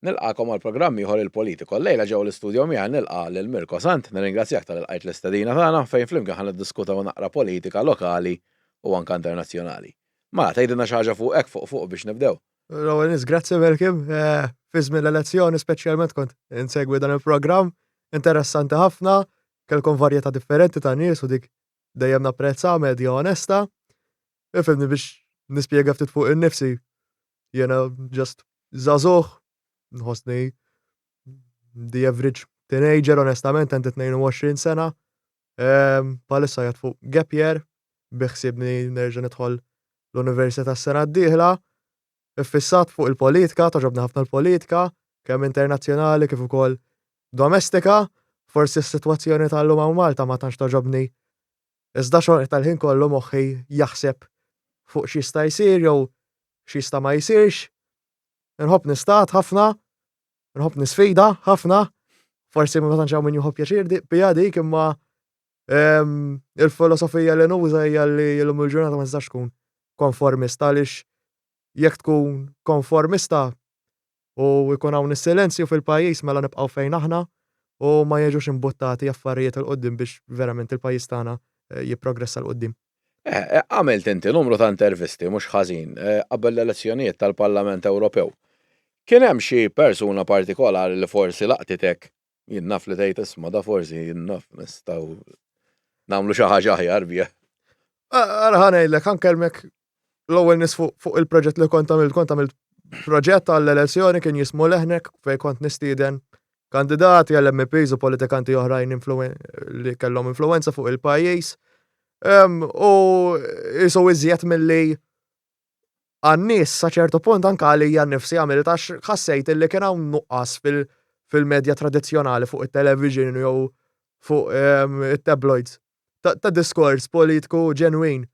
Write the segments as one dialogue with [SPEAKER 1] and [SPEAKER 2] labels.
[SPEAKER 1] Nilqagħkom għal programm ieħor Il-Politico. Llejla ġewwa l-istudio miegħi nilqa' lil Mirko Sant, nirringrazzjak talli lqajt l-istedina tagħna fejn flimkien ħa niddiskutaw naqra politika lokali u anke internazzjonali. Mela, tgħidilna xi ħaġa fuqek fuq fuq biex nibdew?
[SPEAKER 2] L-ewwel nies, grazzi Malcolm. Eh, fi żmien l-elezzjoni speċjalment kont insegwi dan il-programm, interessanti ħafna, kellkom varjetà differenti ta' nies u dik dejjem napprezza medja onesta. Ifhimni biex nispjega ftit fuq innifsi. Jiena just żagħżugħ, nħossni the average teenager onestament għandi 22 sena. Ehm, palissa jgħat fuq gap year, biħsibni nerġa' nidħol l-università s-sena d-dieħla. Iffissat fuq il-politika, toġobni ħafna l-politika, kemm internazzjonali kif ukoll domestika. Forsi s-sitwazzjoni tal-lum hawn Malta ma tantx toġobni Iżda xorta l-ħin kollu moħħi jaħseb fuq x'jista' jsir jew x'jista' ma jsirx. Inħobb nistad ħafna, inħobb nisfida ħafna, forsi ma tantx hawn min jieħu pjaċir biha dik imma ehm, il-filosofija li nuża hija li llum il-ġurnata ma tistax tkun konformista għaliex jekk tkun konformista u jkun hawn is-silenzju fil-pajjiż mela nibqgħu fejn aħna u ma jiġux imbuttati affarijiet 'il quddiem biex verament il-pajjiż tagħna jipprogressa 'l quddiem.
[SPEAKER 1] Eh, għamilt inti numru ta' intervisti mhux ħażin qabel l-elezzjonijiet tal-Parlament Ewropew. Kien hemm xi persuna partikolari li forsi laqtitek Jien naf li tgħid isma' da forsi jien naf nistgħu nagħmlu xi ħaġa aħjar bih.
[SPEAKER 2] Ara ħa ngħidlek, ħa nkellmek l-ewwel nies fuq il-proġett li kont għamilt, kont għamilt proġett għall-elezzjoni kien jismu Leħnek fejn kont nistieden kandidati għall MEPs u politikanti oħrajn li kellhom influenza fuq il-pajjiż. U jisu iżjed milli għan-nies sa ċertu punt anke għalija nnifsi għamilt għax ħassejt illi kien hawn nuqqas fil-medja tradizzjonali fuq it-television jew fuq ehm, it-tabloids ta' diskors politiku ġenwin.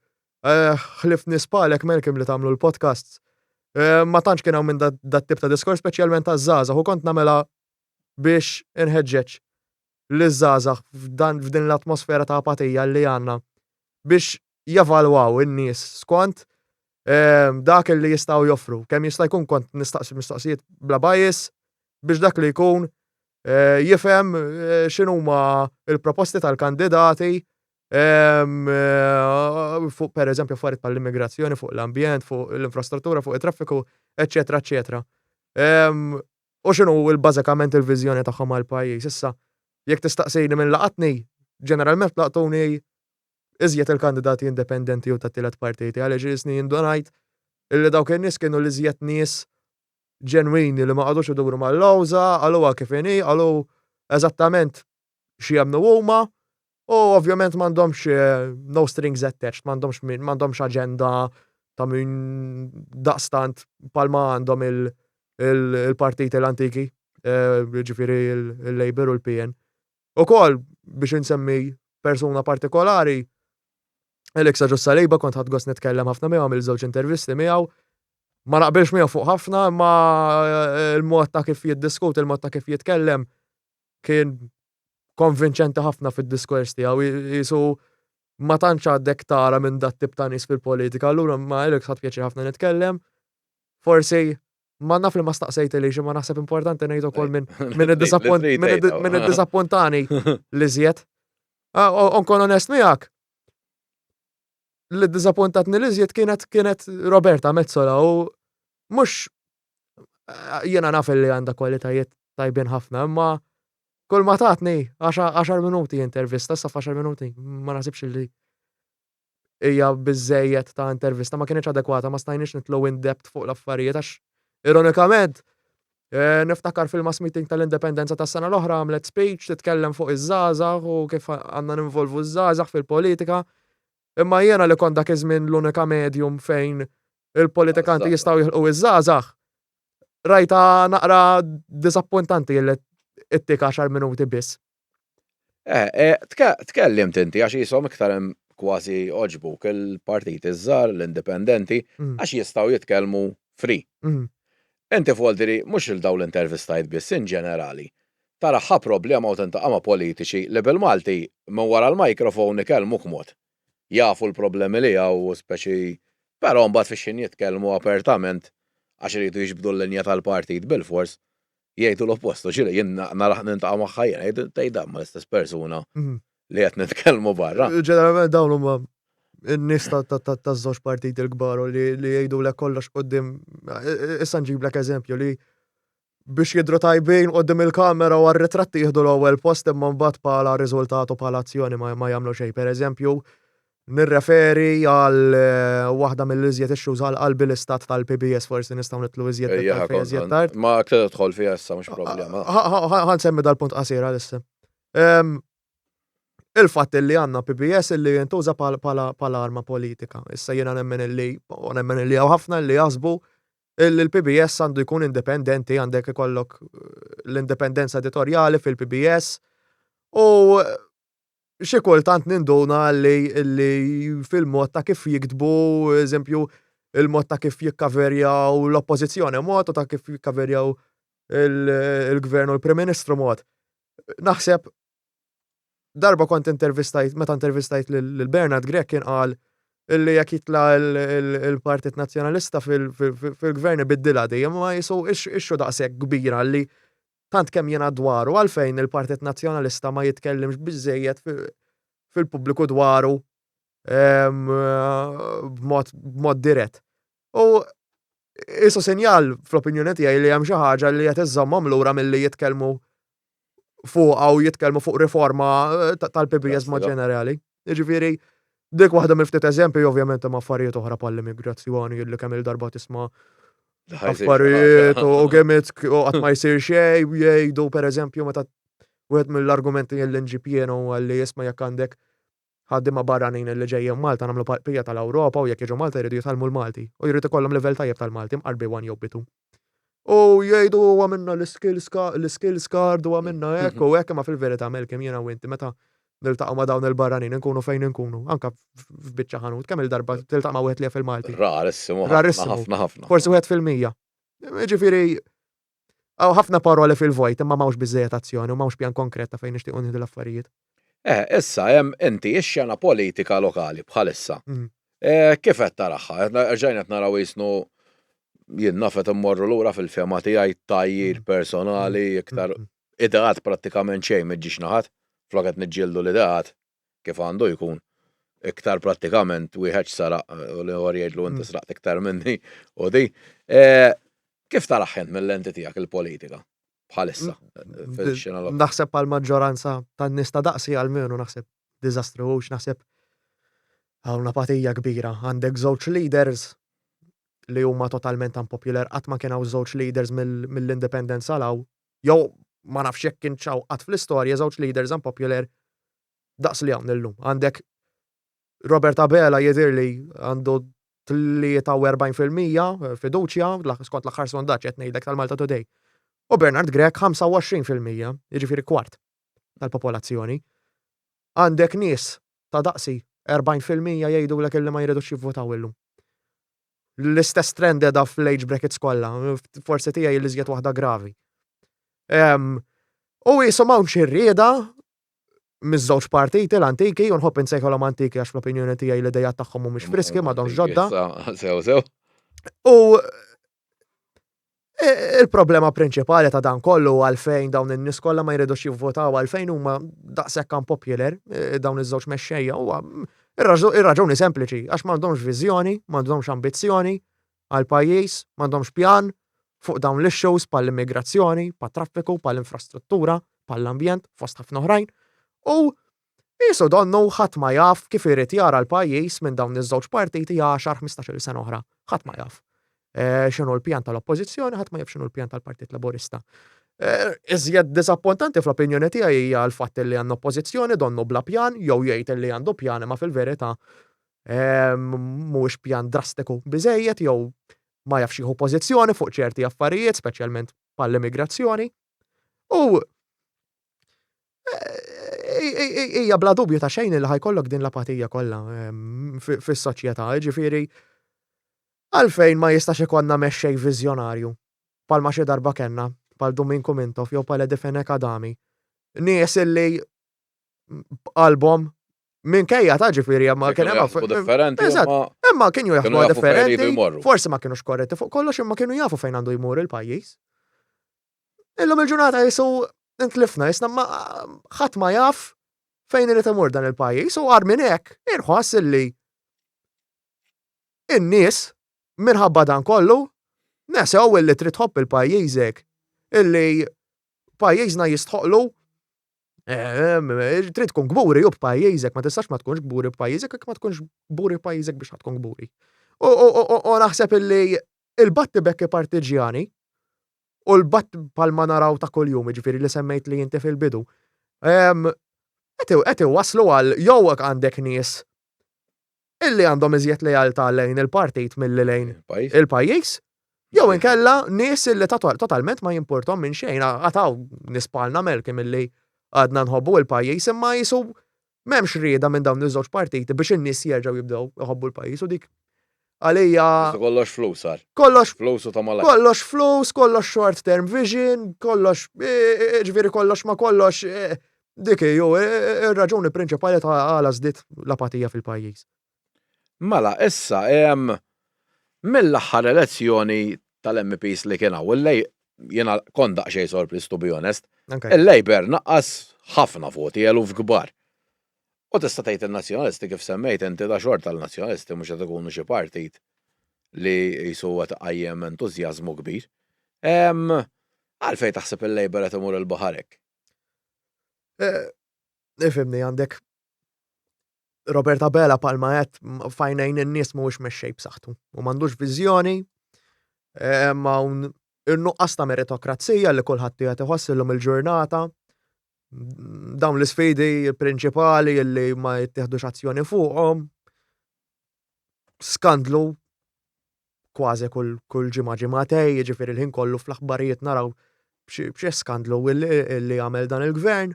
[SPEAKER 2] Eh, ħlif nies bħalek Malcolm li tagħmlu l-podcasts. Eh, ma tantx kien hawn minn dat tip ta' diskors speċjalment taż-żgħażagħ u kont nagħmilha biex inħeġġeġ liż-żgħażagħ f'din l-atmosfera ta' apatija li għandna biex jevalwaw in-nies skont ehm, dak li jistgħu joffru. Kemm jista' jkun kont nistaqsi mistoqsijiet bla bias biex dak li jkun eh, jifhem eh, x'inhuma il-proposti tal-kandidati ehm, eh, fuq per eżempju affarijiet bħall-immigrazzjoni, fuq l-ambjent, fuq l-infrastruttura, fuq it-traffiku, eċetera, eċetera. Ehm, u x'inhu il-bażikament il-viżjoni tagħhom għall-pajjiż. Issa, jekk tistaqsini minn laqatni, ġeneralment laqtuni iżjed il-kandidati indipendenti u tat-tielet partiti għaliex jisni indunajt illi dawk in-nies kienu l-iżjed nies ġenwini li ma qagħdux iduru mal-lawża, qaluha kif inhi, qalu eżattament x'jemmnu huma u ovvjament m'għandhomx eh, no strings attached, m'għandhomx m'għandhomx aġenda ta' min daqstant palma għandhom il-partiti l-antiki, eh, ġifieri il-Labour u l-PN. Ukoll biex insemmi persuna partikolari, Alex Agius Saliba kont ħadt gost nitkellem ħafna miegħu għamil żewġ intervisti miegħu. Ma naqbilx miegħu fuq ħafna, imma eh, il-mod ta' kif jiddiskuti, il-mod ta' kif jitkellem kien konvinċenti ħafna fid-diskors tiegħu. Jisu ma tantx għaddek tara minn dat tip ta' nies fil-politika, allura ma' Alex ħadd pjaċir ħafna nitkellem. Forsi Ma naf li ma staqsejt li ma naħseb importanti ngħid ukoll minn minn id-disappuntani li żjed. Ah, onkon onest miegħek. Li ddiżappuntatni li żjed kienet kienet Roberta Mezzola u mhux ah, jiena naf li għandha kwalitajiet tajbin ħafna, imma kull ma tatni 10 minuti intervista, sa 10 minuti, ma naħsibx li hija biżejjed ta' intervista ma kienx adekwata, ma stajniex nitlu in depth fuq l-affarijiet għax ironikament eh, niftakar fil-mass meeting tal-indipendenza tas-sena l-oħra għamlet speech titkellem fuq iż-żgħażagħ u kif għandna ninvolvu ż-żgħażagħ fil-politika. Imma jiena li kont dak iż-żmien l-unika medium fejn il-politikanti jistgħu jilqu iż-żgħażagħ. Rajta naqra disappuntanti li ittik 10 minuti biss.
[SPEAKER 1] Eh, eh, tkellimt inti għax jisom iktar hemm kważi oġbuk il-partiti żgħar, l-indipendenti, mm. għax jistgħu jitkellmu free. Mm. Inti foldiri mhux il daw l-intervistajt biss in ġenerali. Taraħħa problema u tintaqa' ma' politiċi li bil-Malti minn wara l-mikrofon ikellmuk mod. Jafu l-problemi li hawn u speċi però mbagħad fix-xejn jitkellmu apertament għax iridu jiġbdu l-linja tal-partit bilfors. Jgħidu l-oppost, u ġieli jien naraħ nintaqa' magħha jien, jgħidu tgħid ma l-istess persuna mhm. li qed nitkellmu barra.
[SPEAKER 2] Ġeneralment dawn huma n-nies taż-żewġ partiti l-kbar u li jgħidulek kollox quddiem issa nġiblek eżempju li biex jidhru tajbin quddiem il-kamera u għar-ritratti jieħdu l-ewwel post imma mbagħad bħala riżultat u bħala azzjoni ma jagħmlu xejn. Pereżempju, nirreferi għal eh, waħda mill-iżjed issues għal qalbi l-istat tal-PBS forsi nistgħu nitlu iżjed
[SPEAKER 1] dettal fiha iżjed tard. Ma aktar tidħol fiha issa mhux problema.
[SPEAKER 2] Ħa nsemmi dal-punt qasir għalissa. Il-fatt li għandna PBS li jintuża bħala arma politika. Issa jiena nemmen illi u nemmen illi hawn ħafna li jaħsbu illi l-PBS għandu jkun indipendenti, għandek ikollok eh, l-indipendenza editorjali fil-PBS u xi kultant ninduna li, li fil-mod ta' kif jiktbu, eżempju, il-mod ta' kif jikkaverjaw l-oppożizzjoni mod u ta' kif jikkaverjaw il-gvern u l-Prim Ministru mod. Naħseb darba kont intervistajt, meta intervistajt lil Bernard Grech kien qal illi jekk jitla il-Partit Nazzjonalista fil-gvern ibiddilha dejjem ma jisu ixxu daqshekk kbira li tant kemm jiena dwaru għalfejn il-Partit Nazzjonalista ma jitkellimx biżejjed fil-pubbliku dwaru ehm, b'mod dirett. U isu sinjal fl-opinjoni tiegħi li hemm xi ħaġa li qed iżżommhom lura milli jitkellmu fuqha u jitkellmu fuq riforma eh, tal-PBS mod ġenerali. Jiġifieri dik waħda mill-ftit eżempji ovvjament hemm affarijiet oħra bħall-immigrazzjoni li kemm il-darba tisma' affarijiet u gimmick u qatt ma jsir xejn jgħidu pereżempju meta wieħed mill-argumenti li nġib jien huwa li jisma' jekk għandek ħaddiema barranin li ġejjin Malta nagħmlu bqija tal-Ewropa u jekk jiġu Malta jridu jitgħallmu l-Malti u jrid ikollhom livell tajjeb tal-Malti mqar B1 jew B2. U jgħidu għamilna l-skills l-skills card u għamilna hekk u hekk imma fil-verità Malcolm jiena u inti meta niltaqgħu ma' dawn il-barranin inkunu fejn inkunu, anka f'biċċa ħanut, kemm il-darba tiltaqa' ma' wieħed li jaf il-Malti.
[SPEAKER 1] Rarissimu. Rarissimu. Ħafna ħafna.
[SPEAKER 2] Forsi wieħed fil-100. Ġifieri Hawn ħafna paroli fil-vojt imma m'hawnx biżżejjed azzjoni u m'hawnx pjan konkret ta' fejn nixtiequ nieħdu l-affarijiet.
[SPEAKER 1] Eh, issa hemm inti ix-xena politika lokali bħalissa. Mm. Eh, kif qed taraha? Rġajna qed naraw jisnu jien naf qed immorru lura fil-fema tiegħi tajjir mm. personali mm. iktar mm. ideat prattikament xejn miġġiex naħat, flok qed niġġieldu l-ideat kif għandu jkun iktar prattikament wieħed saraq u l-ieħor jgħidlu inti sraqt iktar minni u di. Eh, kif taraħ int mill-lenti tiegħek il-politika bħalissa
[SPEAKER 2] fil-xena lokali? Naħseb għal maġġoranza tan-nies ta' daqsi għalmenu naħseb diżastru hux naħseb hawn apatija kbira. Għandek żewġ leaders li huma totalment unpopular, qatt ma kien hawn żewġ leaders mill-indipendenza 'l hawn, jew ma nafx jekk kienx hawn qatt fl-istorja żewġ leaders unpopular daqs li hawn illum. Għandek Robert Abela jidhirli għandu 43% fiduċja, skont l-aħħar sondaġġ qed ngħidlek tal-Malta Today. U Bernard Grech 25%, jiġifieri kwart tal-popolazzjoni. Għandek nies ta' daqsi 40% jgħidulek illi ma jridux jivvotaw illum. L-istess trend edha fl-age brackets kollha, forsi tiegħi l-iżjed waħda gravi. U jisom hawn xi rieda miż-żewġ partiti l-antiki, u nħobb insejħolhom antiki għax fl-opinjoni tiegħi l-idejat tagħhom mhumiex friski m'għadhomx ġodda.
[SPEAKER 1] Sew sew.
[SPEAKER 2] U il-problema prinċipali ta' dan kollu għalfejn dawn in-nies kollha ma jridux jivvotaw għalfejn huma daqshekk unpopular eh, dawn iż-żewġ mexxejja huwa ir-raġuni sempliċi għax m'għandhomx viżjoni, m'għandhomx ambizzjoni għal pajjiż, m'għandhomx pjan fuq dawn l-issues bħall-immigrazzjoni, bħat-traffiku, bħall-infrastruttura, bħall-ambjent, fost ħafna oħrajn. U qisu donnu ħadd ma jaf kif irid jara l-pajjiż minn dawn iż-żewġ partiti 10-15-il sena oħra. Ħadd ma jaf. Eh, x'inhu l-pjan tal-Oppożizzjoni, ħadd ma jaf x'inhu l-pjan tal-Partit Laburista. Eh, iżjed diżappuntanti fl-opinjoni tiegħi hija l-fatt li għandna oppożizzjoni donnu bla pjan jew jgħid li għandu pjan imma fil-verità eh, mhuwiex pjan drastiku biżejjed jew ma jafx jieħu pożizzjoni fuq ċerti affarijiet, speċjalment bħall-immigrazzjoni. U hija bla dubju ta' xejn li ħajkollok din l-apatija kollha ehm, fis-soċjetà, ġifieri għalfejn ma jistax ikollna mexxej viżjonarju bħalma xi darba kellna bħal Duminku Mintoff jew bħal Eddie Fenech Adami. Nies illi b'qalbhom minkejja ta' ġifieri
[SPEAKER 1] ma kien hemm differenti.
[SPEAKER 2] Imma kienu jaħsbu differenti. Forsi ma kienux korretti fuq kollox imma kienu jafu fejn għandu jmur il-pajjiż. Illum il-ġurnata jisu intlifna, jisna ma ħadd ma jaf fejn irid imur dan il-pajjiż u għar minn hekk inħoss illi in-nies minħabba dan kollu nesew illi trid tħobb il-pajjiżek illi pajjiżna jistħoqlu eh, trid tkun kburi u b'pajjiżek, ma tistax ma tkunx kburi b'pajjiżek, jekk ma tkunx kburi b'pajjiżek biex tkun kburi. U naħseb illi il-battibekki partiġjani u l-batt palma naraw ta' kuljum, ġifieri li semmejt li inti fil-bidu. Qed iwasslu għal jew għandek nies illi għandhom iżjed lealtà lejn il-partit milli lejn il-pajjiż, jew inkella nies illi totalment ma jimpurtom minn xejn, għataw nies bħalna Melkim illi għadna nħobbu il-pajjiż imma jisu m'hemmx rieda minn dawn iż-żewġ partiti biex in-nies jerġgħu jibdew iħobbu l-pajjiż u dik għalija.
[SPEAKER 1] Kollox flus sar.
[SPEAKER 2] Kollox
[SPEAKER 1] flus u ta' malajr.
[SPEAKER 2] Kollox flus, kollox short term vision, kollox, e, e, e, ġifieri kollox ma kollox. Dik hi ir-raġuni prinċipali ta' għala żdied l-apatija fil-pajjiż.
[SPEAKER 1] Mela, issa, mill-aħħar elezzjoni tal-MEPs li kien hawn, jiena kont daqsxejn sorpriż to be honest, il-Labour naqqas ħafna voti, eluf kbar. U tista' tgħid in-Nazzjonalisti kif semmejt inti da xorta l-Nazzjonalisti mhux qed ikunu xi partit li qisu qed iqajjem entużjażmu kbir. Għalfejn taħseb il-Labour qed imur il-baħar hekk?
[SPEAKER 2] Eh, ifimni għandek Robert Abela palma qed fajnejn in-nies mhuwiex mexxej b'saħħtu u m'għandux viżjoni eh, hawn in-nuqqas ta' meritokrazija li kulħadd qiegħed iħoss illum il-ġurnata dawn l-isfidi prinċipali li ma jittieħdux azzjoni fuqhom skandlu kważi kull, kull ġimgħa ġimgħatej, jiġifieri l-ħin kollu fl-aħbarijiet naraw b'xi skandlu li għamel dan il-gvern.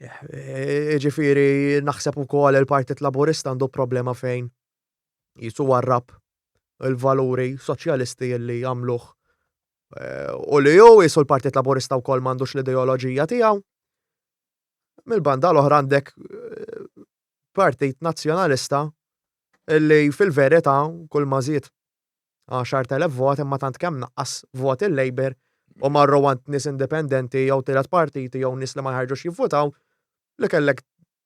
[SPEAKER 2] Eh, jiġifieri naħseb ukoll il-Partit Laburista għandu problema fejn jisu warrab il-valuri soċjalisti li għamluh eh, u li ju jisu l-Partit Laburista wkoll m'għandux l-ideoloġija tiegħu. Mill-banda l-oħra għandek eh, Partit Nazzjonalista li fil-verità kull ma żied 10,000 vot imma tant kemm naqqas vot il-Labour u marru għand nies indipendenti jew tielet partiti jew nies li ma jħarġux jivvutaw li kellek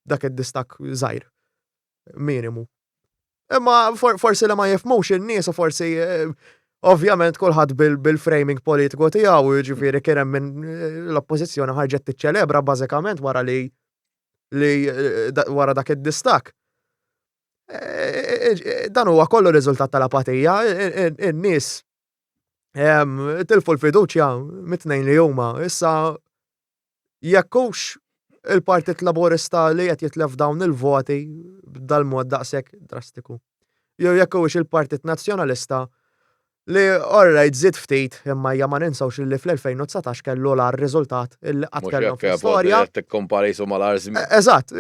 [SPEAKER 2] dak id-distakk żgħir minimu. Imma forsi li ma jifmux in-nies u forsi eh, ovvjament kulħadd bil-framing politiku tiegħu, jiġifieri kien hemm minn eh, l-oppożizzjoni ħarġet tiċċelebra bażikament wara li li eh, wara dak id-distak. Dan huwa kollu riżultat tal-apatija, in-nies tilfu l-fiduċja mit-tnejn li huma. Issa Jekk hux il-Partit Laburista li qed jitlef dawn il-voti b'dal-mod daqshekk drastiku. Jew jekk huwiex il-Partit Nazzjonalista li alright żied ftit imma ejja ma ninsewx li fl-2019 kellu l-agħar riżultat illi qatt kellhom fl-istorja.
[SPEAKER 1] Mhux hekk tikkompara qisu mal-agħar
[SPEAKER 2] żmien. Eżatt.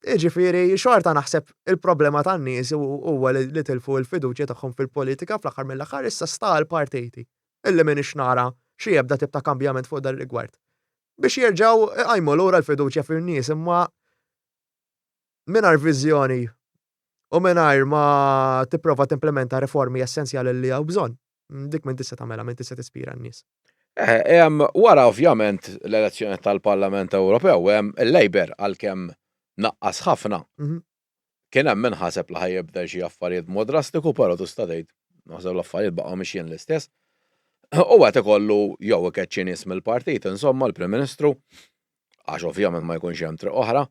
[SPEAKER 2] Jiġifieri xorta naħseb il-problema tan-nies huwa li tilfu l-fiduċja tagħhom fil-politika fl-aħħar mill-aħħar issa sta għall-partiti. illi m'iniex nara xi ebda tip ta' kambjament fuq dan ir-rigward. Biex jerġgħu iqajmu lura l-fiduċja fin-nies imma mingħajr viżjoni u mingħajr ma tipprova timplementa riformi essenzjali li hawn bżonn, dik m'intix se tagħmilha, m'intix se tispira n-nies.
[SPEAKER 1] Eh, wara ovvjament l-elezzjoni tal-Parlament Ewropew, il-Labour għalkemm naqqas ħafna, mhm. Kien hemm min ħaseb li ħa jibdel xi affarijiet b'mod drastiku, però tista' tgħid naħseb l-affarijiet baqgħu mixjin l-istess. U qed ikollu jew ikeċċi nies mill-partit, insomma l-Prim Ministru, għax ovvjament ma jkunx hemm triq oħra,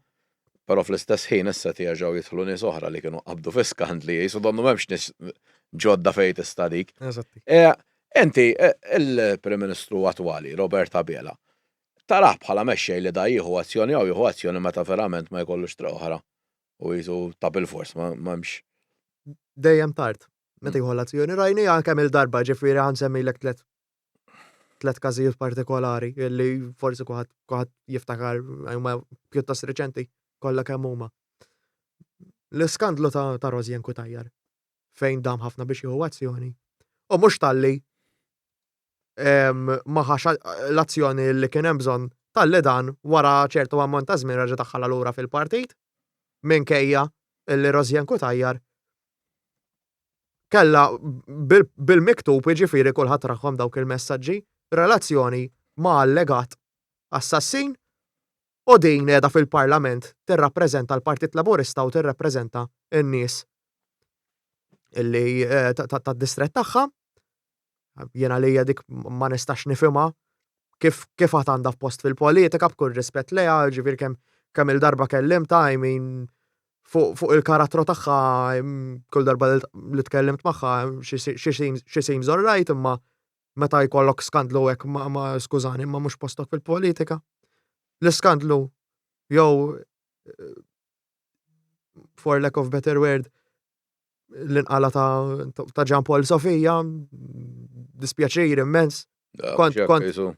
[SPEAKER 1] però fl-istess ħin issa qed jerġgħu jidħlu nies oħra li kienu qabdu fi skandli, qisu donnu m'hemmx nies ġodda fejn tista' dik.
[SPEAKER 2] Eżatti.
[SPEAKER 1] E, inti, e, il-Prim Ministru attwali, Robert Abela, tarah bħala mexxej li da jieħu azzjoni jew jieħu azzjoni meta verament ma jkollux triq oħra u jisu ta' bil-fors ma m'hemmx.
[SPEAKER 2] Dejjem tard. Meta jieħu l-azzjoni rajni kemm il-darba ġifieri ħa nsemmilek tlet tlet każijiet partikolari li forsi kulħadd jiftakar huma pjuttost reċenti kollha kemm huma. L-iskandlu ta', ta Rosianne Cutajar fejn dam ħafna biex jieħu azzjoni. U mhux talli ma ħax l-azzjoni li kien hemm bżonn talli dan wara ċertu ammont ta' żmien reġa' daħħalha lura fil-partit minkejja li Rosianne Cutajar kellha bil-miktub jiġifieri kulħadd rahom dawk il-messaġġi. relazzjoni ma' allegat assassin u din qiegħda fil-Parlament tirrappreżenta l-Partit Laburista u tirrappreżenta n-nies illi eh, tad-distrett tagħha. Jiena lija dik ma nistax nifhimha kif kif għad għandha post fil-politika b'kull rispett lejha, ġifier kemm kemm il-darba kellimtha, I mean fuq fuq il-karattru tagħha kull darba li tkellimt magħha she seems alright imma meta jkollok skandlu hekk ma, ma skużani imma mhux postok fil-politika. L-iskandlu jew eh, for lack of better word l-inqala ta', ta Jean Paul Sofija, dispjaċir immens. Kont, kont,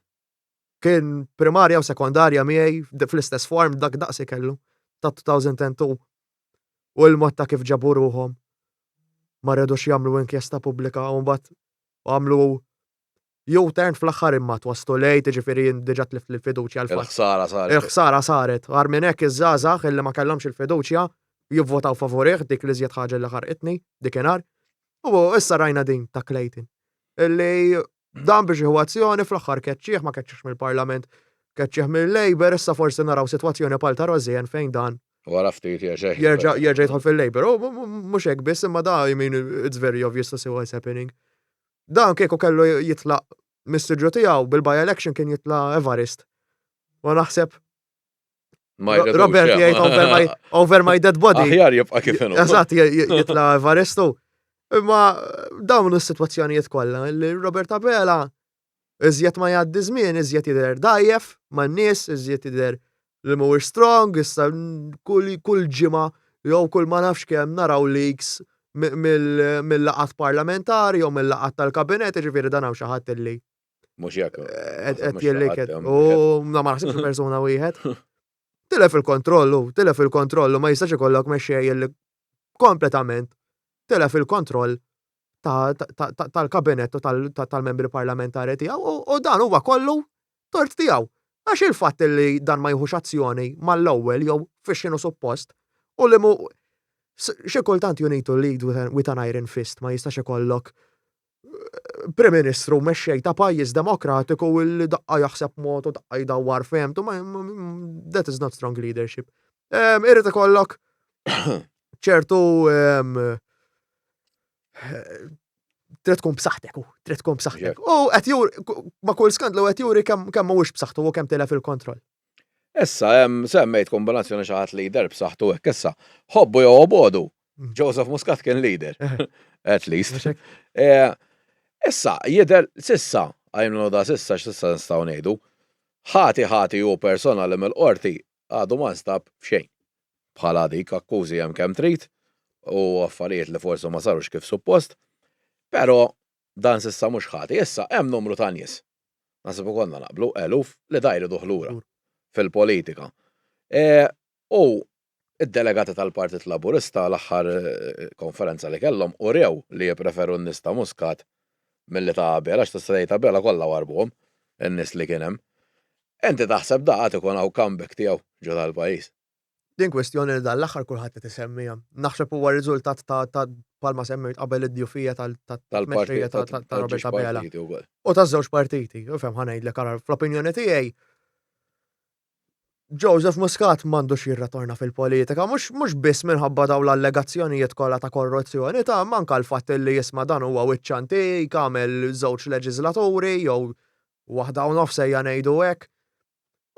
[SPEAKER 2] kien primarja u sekondarja miegħi fl-istess form dak daqsi kellu ta' 2002. U l-mod ta' kif ġabu ruħhom ma rridux jagħmlu inkjesta pubblika u mbagħad għamlu U-turn fl-aħħar imma twastu lejt, ġifieri jien diġà tlift l-fiduċja
[SPEAKER 1] l Il-ħsara saret.
[SPEAKER 2] Il-ħsara saret. Għar minn hekk iż-żgħażagħ illi ma kellhomx il-fiduċja jivvotaw favorih dik li żjed ħaġa li ħarqitni dikinhar. U issa rajna din ta' Clayton. Illi dan biex jieħu azzjoni fl-aħħar keċċieħ ma keċċiex mill-Parlament, keċċieħ mill-Labour, issa forsi naraw sitwazzjoni bħal ta' Roseanne fejn dan
[SPEAKER 1] Wara ftit
[SPEAKER 2] jerġa' jerġa' jerġa' jidħol fil-Labour. U mhux hekk biss imma da I mean it's very obvious to see what's happening. Dan kieku kellu jitlaq mis-siġġu tiegħu bil-by election kien jitla' Evarist. U naħseb Robert jgħid over my, over my dead body.
[SPEAKER 1] Aħjar jibqa' kif inhu.
[SPEAKER 2] Eżatt, jitla' Evaristu. Imma dawn is-sitwazzjonijiet kollha li Robert Abela iżjed ma jgħaddi żmien, iżjed jidher dajjef man-nies, iżjed jidher li mhuwiex strong, issa kull kull ġimgħa jew kull ma nafx kemm naraw leaks mill-laqgħat parlamentari jew mill-laqgħat tal-kabinett, jiġifieri dan hawn xi ħadd illi
[SPEAKER 1] Mhux jekk.
[SPEAKER 2] Qed jillik u ma naħsibx persuna wieħed. Tilef il-kontrollu, tilef il-kontrollu, ma jistax ikollok mexxej illi kompletament tilef il-kontroll tal-kabinett u tal-membri parlamentari tiegħu u dan huwa kollu tort tiegħu. Għax il-fatt li dan ma jieħux azzjoni mal-ewwel jew fix x'inhu suppost u li mu xi kultant you need to lead with an iron fist ma jistax ikollok eh, Prim Ministru mexxej ta' pajjiż demokratiku li daqqa jaħseb mod u daqqa jdawwar fehmtu that is not strong leadership. Irrid ikollok ċertu trid tkun b'saħħtek u trid tkun b'saħħtek. U qed juri ma' kull skandlu qed juri kemm kemm mhuwiex b'saħħtu u kemm tilef il-kontroll.
[SPEAKER 1] Issa hemm semmejt kombinazzjoni xi ħadd leader b'saħħtu hekk issa. Ħobbu jew obodu. Mm. Joseph Muscat kien leader. At least. Eh, issa jidher sissa għajnu da sissa x'sissa nistgħu ngħidu. Ħati ħati hu persona li mill-qorti għadu ma nstab f'xejn. Bħala dik akkużi hemm kemm trid u affarijiet li forsi ma sarux kif suppost, però dan s'issa mhux ħati. Issa hemm numru ta' nies, naħseb ikollna naqblu, eluf, li da jriduh lura fil-politika. E, u id-delegati tal-Partit Laburista l-aħħar eh, konferenza li kellhom urew li jippreferu n-nies ta' Muscat milli ta' Abela, għax tista' tgħid Abela kollha warbuhom in-nies li kien hemm. Inti taħseb da għad ikun hawn comeback tiegħu ġo dal-pajjiż?
[SPEAKER 2] Din kwestjoni li dan l-aħħar kulħadd qed isemmiha. Naħseb huwa riżultat ta' ta' bħalma semmejt qabel id-djufija tal-tmexxija ta' Robert Abela. U taż-żewġ partiti. Ifhem ħa ngħidlek ara fl-opinjoni tiegħi Joseph Muscat m'għandux jirritorna fil-politika, mhux biss minħabba dawn l-allegazzjonijiet kollha ta' korruzzjoni, ta' manka l-fatt li jisma' dan huwa wiċċ antik, għamel żewġ leġislaturi jew waħda u nofs ejja ngħidu hekk.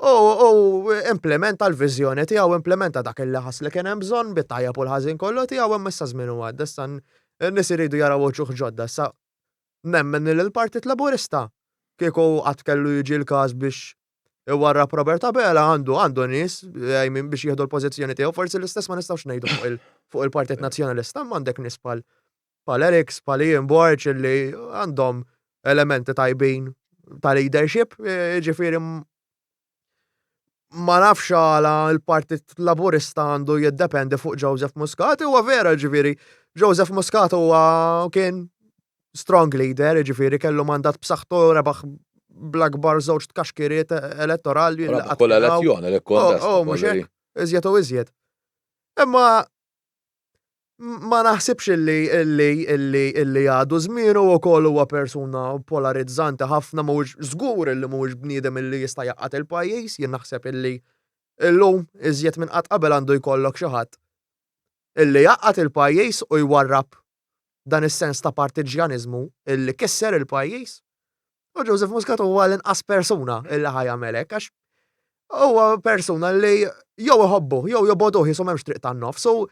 [SPEAKER 2] U, u implementa l-viżjoni tiegħu, implementa dak li ħass li kien hemm bżonn bit-tajjeb u l-ħażin kollu tiegħu hemm issa żmien u għadda issa n-nies iridu jaraw uċuħ ġodda. Issa nemmen li l-Partit Laburista kieku qatt kellu jiġi l-każ biex iwarrab Robert Abela għandu għandu nies I mean, biex jieħdu l-pożizzjoni tiegħu, forsi l-istess ma nistgħux ngħidu fuq il- fuq il-Partit Nazzjonalista, imma għandek nies bħal bħal Alex, bħal Ian Borg illi għandhom elementi tajbin ta' leadership, e, ġifieri ma nafx għala l-Partit Laburista għandu jiddependi fuq Joseph Muscat, huwa vera ġifieri Joseph Muscat huwa kien strong leader, ġifieri kellu mandat b'saħħtu rebaħ bl-akbar żewġ tkaxkiriet elettorali.
[SPEAKER 1] Kull elezzjoni li kontest.
[SPEAKER 2] Oh, oh, mhux hekk, iżjed u iżjed. Imma. Ma naħsibx illi illi illi illi għadu żmienu wkoll huwa persuna polarizzanti ħafna mhuwiex żgur illi mhuwiex bniedem illi jista' jgħaqqad il-pajjiż, jien naħseb illi illum iżjed minn qatt qabel għandu jkollok xi ħadd illi jgħaqqad il-pajjiż u jwarrab dan is-sens ta' partiġġjaniżmu illi kisser il-pajjiż. U Joseph Muscat huwa l-inqas persuna illi ħa jagħmel hekk għax huwa persuna li jew iħobbu jew jobogħduh jisu m'hemmx triq tan-nofs. U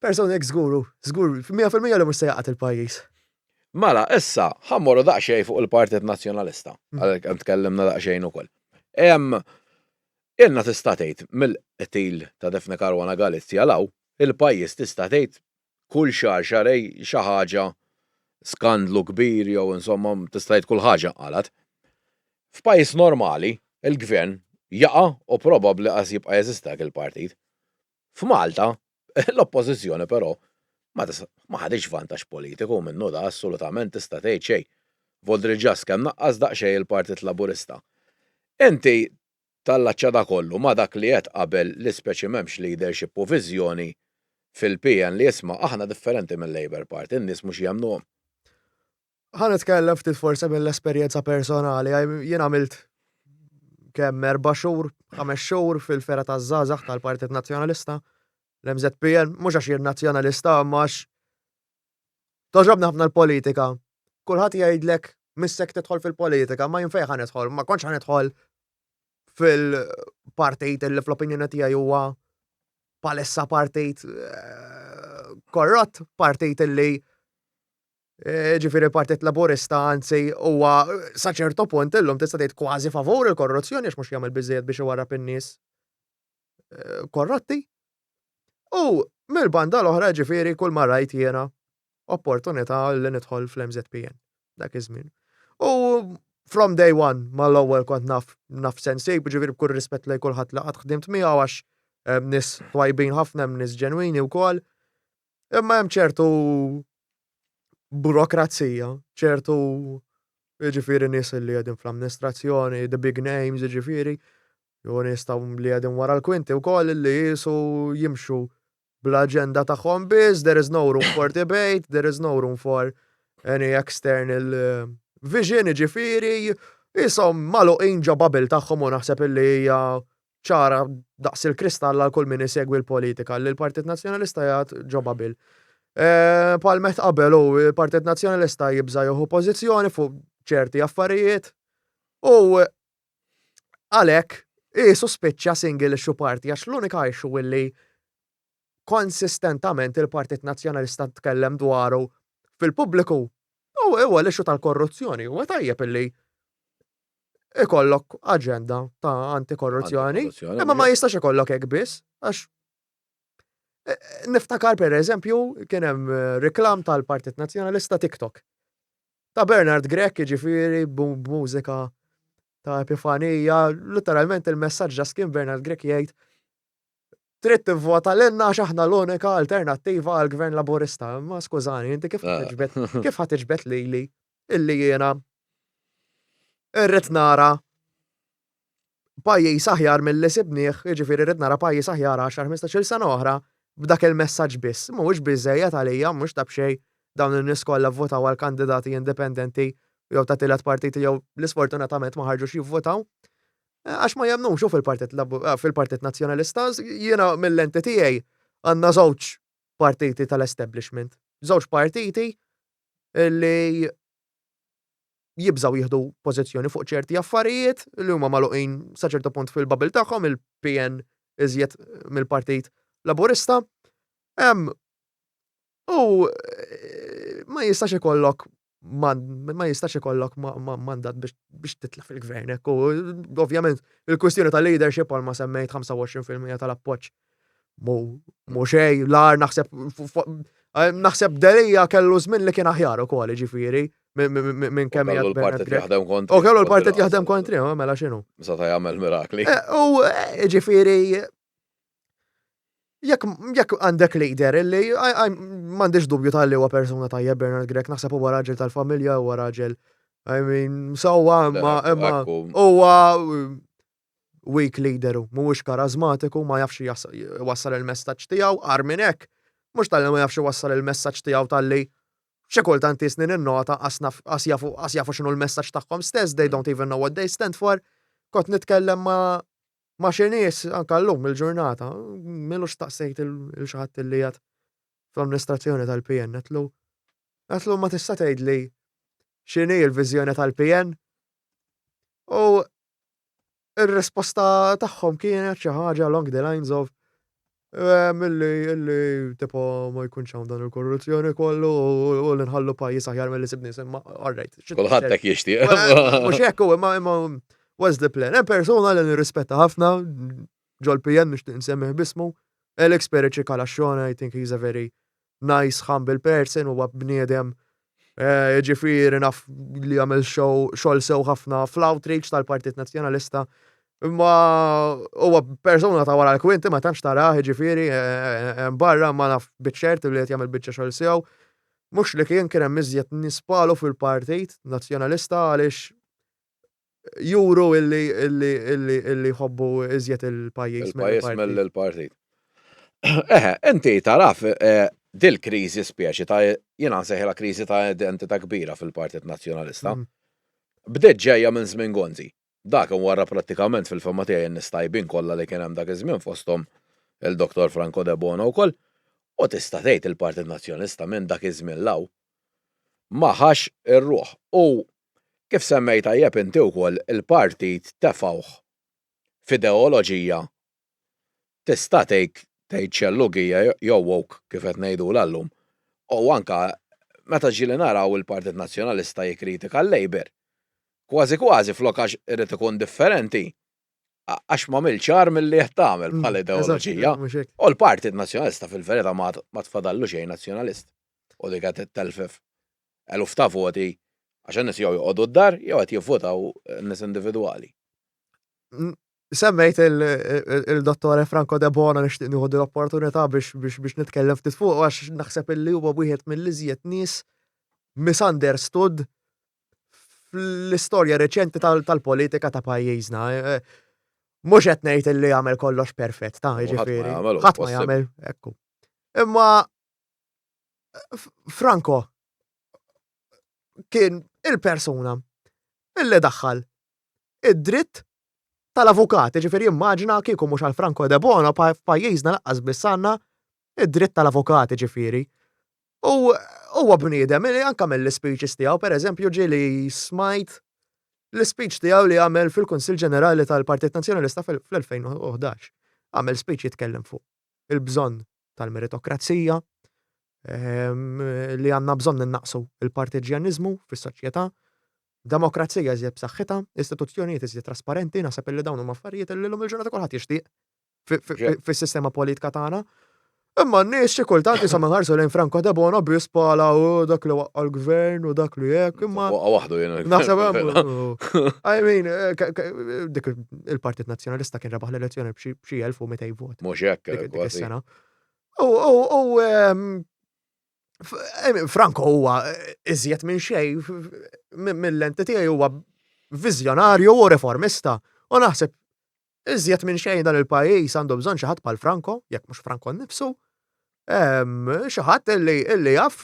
[SPEAKER 2] persuna hekk żguru, żgur 100% li mhux se jaqgħad il-pajjiż.
[SPEAKER 1] Mela, issa, ħa mmorru daqsxejn fuq il-Partit Nazzjonalista, għalkemm tkellimna daqsxejn ukoll. Ilna tista' tgħid mill-qtil ta' Daphne Caruana Galizia 'l hawn, il-pajjiż tista' tgħid kull xahar xahrejn xi ħaġa skandlu kbir jew insomma tista' tgħid kull ħaġa nqalgħet. F'pajjiż normali, il-gvern jaqa' u probabbli qas jibqa' jeżisti dak il-partit. F'Malta, l-Oppożizzjoni però ma ma ħaditx vantaġġ politiku minnu da assolutament tista' tgħid xejn. Voldri ġast kemm naqqas daqsxejn il-Partit Laburista. Inti Tallaċċa da kollu ma' dak li għedt qabel li speċi m'hemmx leadership u viżjoni fil-PN li isma' aħna differenti mil-Labour Party, in-nies mhux jemmnuhom.
[SPEAKER 2] Ħa nitkellem ftit forsi mill-esperjenza personali, jien għamilt kemm erba' xhur, ħames xhur fil-fergħa taż-żgħażagħ tal-Partit Nazzjonalista, l-MŻPN, mhux għax jien Nazzjonalista imma għax Togħġobni ħafna l-politika. Kulħadd jgħidlek missek tidħol fil-politika, ma jien fejn ħa nidħol, ma kontx ħa nidħol fil-partit li fl-opinjoni tiegħi huwa palissa partit eh, korrott, partit li eh, ġifieri partit laburista anzi huwa sa ċertu punt illum tista' tgħid kważi favur il-korruzzjoni għax mhux jagħmel biżejjed biex iwarrab in-nies eh, korrotti. U mill-banda l-oħra ġifieri kull ma rajt jiena opportunità li nidħol fl-MŻPN dak iż-żmien. U from day one mal-ewwel kont naf naf sensib, ġifieri b'kull rispett lejn kulħadd li qatt ħdimt miegħu għax hemm nies twajbin ħafna, hemm nies ġenwini wkoll. Imma hemm ċertu burokrazija, ċertu ġifieri nies li qegħdin fl-amministrazzjoni, the big names, ġifieri, Jew nies ta' li qegħdin wara l-kwinti wkoll li jisu jimxu bl-aġenda tagħhom biss, there is no room for debate, there is no room for any external eh, vision, ġifieri, jisom maluqin ġo bubble tagħhom u naħseb illi hija ċara daqs il-kristall għal kull min isegwi l-politika li l-Partit Nazzjonalista jgħad ġo bubble. Eh, Palmet qabel u il-Partit Nazzjonalista jibża jieħu pożizzjoni fuq ċerti affarijiet u Għalhekk, qisu spiċċa single issue party għax l-unika issue illi konsistentament il-Partit Nazzjonalista tkellem dwaru fil-pubbliku huwa l-issue tal-korruzzjoni. Huwa tajjeb illi ikollok aġenda ta' antikorruzzjoni, imma ma jistax ikollok hekk biss, għax eh, niftakar per eżempju kien hemm eh, reklam tal-Partit Nazzjonalista TikTok. Ta' Bernard Grech, jiġifieri b'mużika ta' Epifanija, literalment il-messaġġ ġas kien Bernard Grech jgħid trid tivvota lilna għax aħna l-unika alternattiva għal gvern Laburista. Ma skużani, inti kif ah. tiġbed kif ħa tiġbed lili illi jiena irrid nara pajjiż aħjar milli sibnieh, jiġifieri rrid nara pajjiż aħjar 10-15-il sena oħra b'dak il-messaġġ biss. Mhuwiex biżżejjed għalija, mhux ta' b'xejn dawn in-nies kollha vvotaw għal kandidati indipendenti jew ta' tielet partiti jew li sfortunatament ma ħarġux jivvotaw. Eh, għax ma jemmnux fil-Partit eh, fil-Partit Nazzjonalista, jiena mill-lenti tiegħi għandna żewġ partiti tal-establishment. Żewġ partiti li jibżgħu jieħdu pożizzjoni fuq ċerti affarijiet li huma magħluqin sa ċertu punt fil-bubble tagħhom, il-PN iżjed mill-Partit Laburista. U eh, ma jistax ikollok ma jistax ikollok mandat biex titla fil-gvern. Ekku, ovvjament, il-kwistjoni tal-leadership għal ma semmejt 25% tal-appoġġ Mu xej, l-ar naħseb eh, naħseb Delia kellu żmien li kien aħjar ukoll, ġifieri, minn kemm
[SPEAKER 1] jgħid l-partit jaħdem
[SPEAKER 2] kontri. U kellu l-partit jaħdem kontri, oh, mela x'inhu.
[SPEAKER 1] Seta jagħmel mirakli.
[SPEAKER 2] Eh, u eh, ġifieri jekk għandek leader illi m'għandix dubju tal-li huwa persuna tajjeb Bernard Grech, naħseb huwa raġel tal-familja, huwa raġel I mean, sewwa imma imma huwa weak leader hu, mhuwiex karażmatiku, ma jafx iwassal il-messaġġ tiegħu, agħar minn hekk, Mhux talli ma jafx iwassal il-messaġġ tiegħu talli xi kultant jisni ninnota qas naf qas jafu qas jafu x'inhu l-messaġġ tagħhom stess, they don't even know what they stand for. Kont nitkellem ma' ma' xi nies anke llum il-ġurnata, m'ilux staqsejt 'il xi ħadd li qiegħed fl-amministrazzjoni tal-PN, għedtlu għedtlu ma tista' tgħidli x'inhi l-viżjoni tal-PN? U Ir-risposta tagħhom kienet xi ħaġa along the lines of eh, milli illi tipo ma jkunx hawn dan il-korruzzjoni kollu u li nħallu pajjiż aħjar milli sibni imma all right.
[SPEAKER 1] Kulħadd hekk jixtieq.
[SPEAKER 2] Mhux hekk u imma imma what's the plan? Hemm persuna li nirrispetta ħafna ġol PN nixtieq insemmih bismu, Alex Perici Calascione, I think he's a very nice, humble person, huwa bniedem eh, ġifieri naf li għamel xogħol sew ħafna fl-outreach tal-Partit Nazzjonalista. Imma huwa persuna ta' wara l-kwinti ma tantx tarah ġifieri eh, eh, barra ma naf biċ-ċert li qed jagħmel biċċa xogħol sew. Mhux li kien kien hemm iżjed nies palu fil-Partit Nazzjonalista għaliex juru illi illi illi illi jħobbu iżjed il-pajjiż
[SPEAKER 1] Il-pajjiż mill-partit. Eħe, inti taraf eh, dil-kriżi speċi ta' jiena nsejħilha kriżi ta' identità kbira fil-Partit Nazzjonalista. Bdiet ġejja minn żmien Gonzi. Dak warra prattikament fil-fehma tiegħi n-nies tajbin kollha li kien hemm dak iż-żmien fosthom il-Dottor Franco Debono wkoll. U tista' tgħid il-Partit Nazzjonalista minn dak iż-żmien 'l hawn ma ħax ir-ruħ. U kif semmejt tajjeb inti wkoll il-partit tefgħuh f'ideoloġija tista' tgħid tgħid xellugija jew woke kif qed ngħidulha llum. U anke meta ġieli naraw il-Partit Nazzjonalista jikkritika l-Labour, kważi kważi flok għax irid ikun differenti, għax m'għamiltx agħar milli qed tagħmel bħala ideoloġija. U l-Partit Nazzjonalista fil-verità ma tfadallu xejn nazzjonalist. U dik qed ittelfef eluf ta' voti għax in-nies jew joqogħdu d-dar jew qed jivvotaw nies individwali.
[SPEAKER 2] Semmejt il-Dottore Franco De Bono nixtieq nieħu l-opportunità biex biex nitkellem ftit fuq għax naħseb illi huwa wieħed mill-iżjed nies misunderstood fl-istorja reċenti tal-politika ta' pajjiżna. Eh, mhux qed ngħid illi jagħmel kollox perfett, ta' jiġifieri. Ħadd ma jagħmel, ekku. Imma Franco kien il-persuna illi daħħal id-dritt tal-avukat, ġifieri immaġina kieku mhux għal Franco De Bono f'pajjiżna laqqas biss għandna id-dritt tal-avukat ġifieri. U huwa bniedem li anke mill-ispeeches tiegħu, pereżempju ġieli smajt l-ispeech tiegħu li għamel fil-Kunsill Ġenerali tal-Partit Nazzjonalista fl-2011. Għamel speech jitkellem fuq il-bżonn tal-meritokrazija, ehm, li għandna bżonn innaqsu il-partiġjaniżmu fis-soċjetà, demokrazija iżjed b'saħħitha, istituzzjonijiet iżjed trasparenti, naħseb illi dawn huma affarijiet li llum il-ġurnata kulħadd jixtieq fis-sistema politika tagħna. Imma n-nies xi kultant jisom inħarsu lejn Franco Debono biss bħala u dak li waqqa l-gvern u dak li hekk imma.
[SPEAKER 1] Waqqa waħdu jiena.
[SPEAKER 2] Naħseb I mean, eh, dik il-Partit Nazzjonalista kien rebaħ l-elezzjoni b'xi 1200 vot.
[SPEAKER 1] Mhux hekk
[SPEAKER 2] dik is-sena. U ehm, Franco huwa eh, iżjed minn xejn mill-lenti tiegħi huwa viżjonarju u reformista. U naħseb Iżjed minn xejn dan il-pajjiż għandu bżonn xi ħadd bħal Franco, jekk mhux Franco nnifsu, xi ħadd illi illi jaf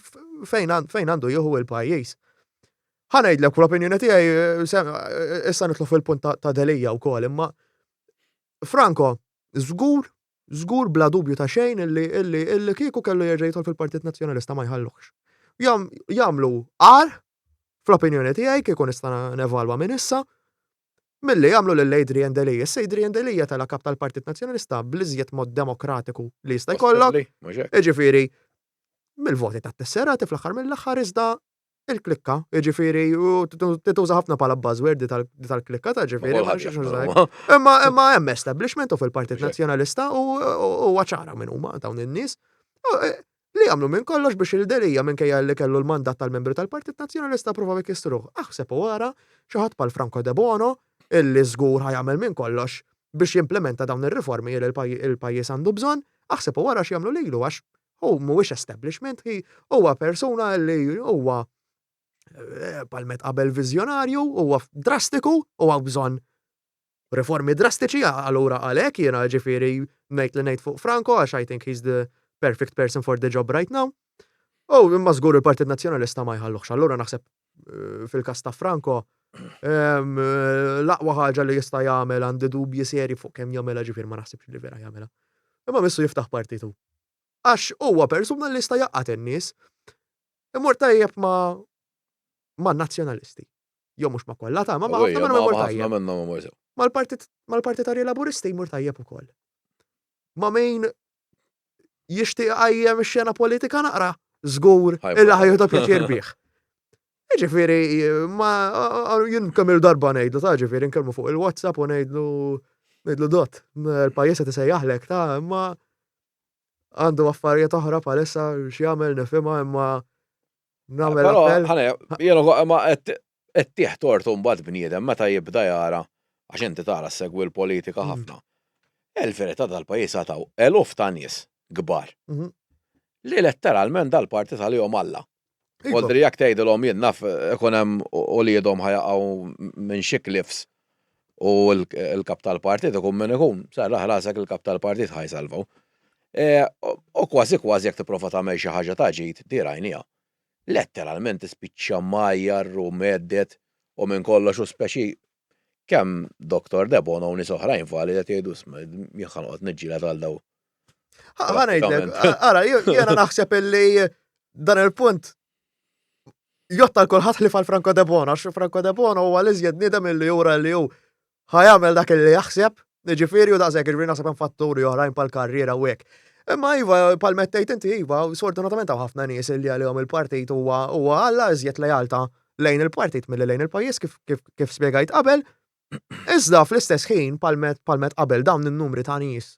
[SPEAKER 2] fejn fejn għandu jieħu il-pajjiż. Ħa ngħidlek l-opinjoni tiegħi issa nidħlu fil-punt ta' Delia wkoll, imma Franco żgur żgur bla dubju ta' xejn illi illi illi kieku kellu jerġa' jidħol fil-Partit Nazzjonalista ma jħalluhx. Jagħmlu agħar fl-opinjoni tiegħi kieku nista' nevalwa minn issa milli jagħmlu lil Adrian Delia. Issa Adrian Delia tela' kap tal-Partit Nazzjonalista bl-iżjed mod demokratiku li jista' jkollok. Jiġifieri mill-voti tat-tesserati fl-aħħar mill-aħħar iżda il-klikka, jiġifieri tituża ħafna bħala buzzword di tal-klikka ta' ġifieri. Imma imma hemm establishment u fil-Partit Nazzjonalista u huwa ċara minn huma dawn in-nies. Eh, Li għamlu minn kollox biex il Delia minkejja li kellu l-mandat tal-membri tal-Partit Nazzjonalista ppruvaw ikissruh. Aħseb u ara xi ħadd bħal Franco Debono illi żgur ħa jagħmel minn kollox biex jimplementa dawn ir-riformi li l-pajjiż għandu bżonn, aħseb u ara x'jagħmlu lilu għax hu mhuwiex establishment, hi huwa persuna li huwa eh, palmet qabel viżjonarju, huwa drastiku u hawn bżonn Riformi drastiċi, allura għalhekk jiena ġifieri ngħid li ngħid fuq Franco għax I think he's the perfect person for the job right now. U imma żgur il-Partit Nazzjonalista ma jħalluhx. Allura naħseb eh, fil-każ ta' Franco eh, l-aqwa ħaġa li jista' jagħmel għandi dubji seri fuq kemm jagħmilha ġifier ma naħsibx li vera jagħmilha. Imma missu jiftaħ partitu. Għax huwa persuna li jista' jaqgħad in-nies. Imur tajjeb ma' ma' nazzjonalisti. Jew mhux ma' kollha ta' ma' ħafna minnhom imur tajjeb. Mal-partit mal-partitarji laburisti jmur tajjeb ukoll. Ma' min jixtieq iqajjem ix-xena politika naqra, żgur illi ħa jieħdu pjaċir bih. Ġifieri, ma jien kemm il-darba ngħidlu ta' ġifieri nkellmu fuq il-WhatsApp u ngħidlu ngħidlu dot, il-pajjiż qed isejjaħlek ta' imma għandu affarijiet oħra palissa x'jagħmel nifhimha imma nagħmel appell.
[SPEAKER 1] Jiena ma qed tih tort imbagħad bniedem meta jibda jara għax inti tara ssegwi l-politika mm. ħafna. Il-verità dal-pajjiż għataw eluf ta' nies kbar. Mhm. Li letteralment dal-partit għalihom Alla. Iva. Voldri jekk tgħidilhom jien naf ikun hemm uliedhom ħajaqgħu minn xi cliffs u l-kap tal-partit ikun min ikun, serraħ rasek il-kap tal-partit ħa jsalvaw. E, u kważi kważi jekk tipprova tagħmel xi ħaġa ta' ġid, di rajniha. Letteralment tispiċċa mgħajjar u mhedded u minn kollox u speċi kemm Dottor Debono u nies oħrajn validi qed jgħidu isma' jien ħa noqgħod niġġieled għal daw.
[SPEAKER 2] Ħa ngħidlek, ara, jiena naħseb illi dan il-punt jotta l-kulħadd li fal Franco Debono, għax Franco Debono huwa l-iżjed bniedem illi jura li hu ħajamel dak illi jaħseb, ġifieri u daqshekk, ġifieri naħseb hemm fatturi oħrajn pal karriera u hekk. Imma iva, pal mettejt inti iva, sfortunatament hawn ħafna nies illi għalihom il-partit huwa huwa Alla iżjed lealta lejn il-partit milli lejn il-pajjiż kif kif kif spjegajt qabel. Iżda fl-istess ħin palmet palmet qabel dawn in-numri ta' nies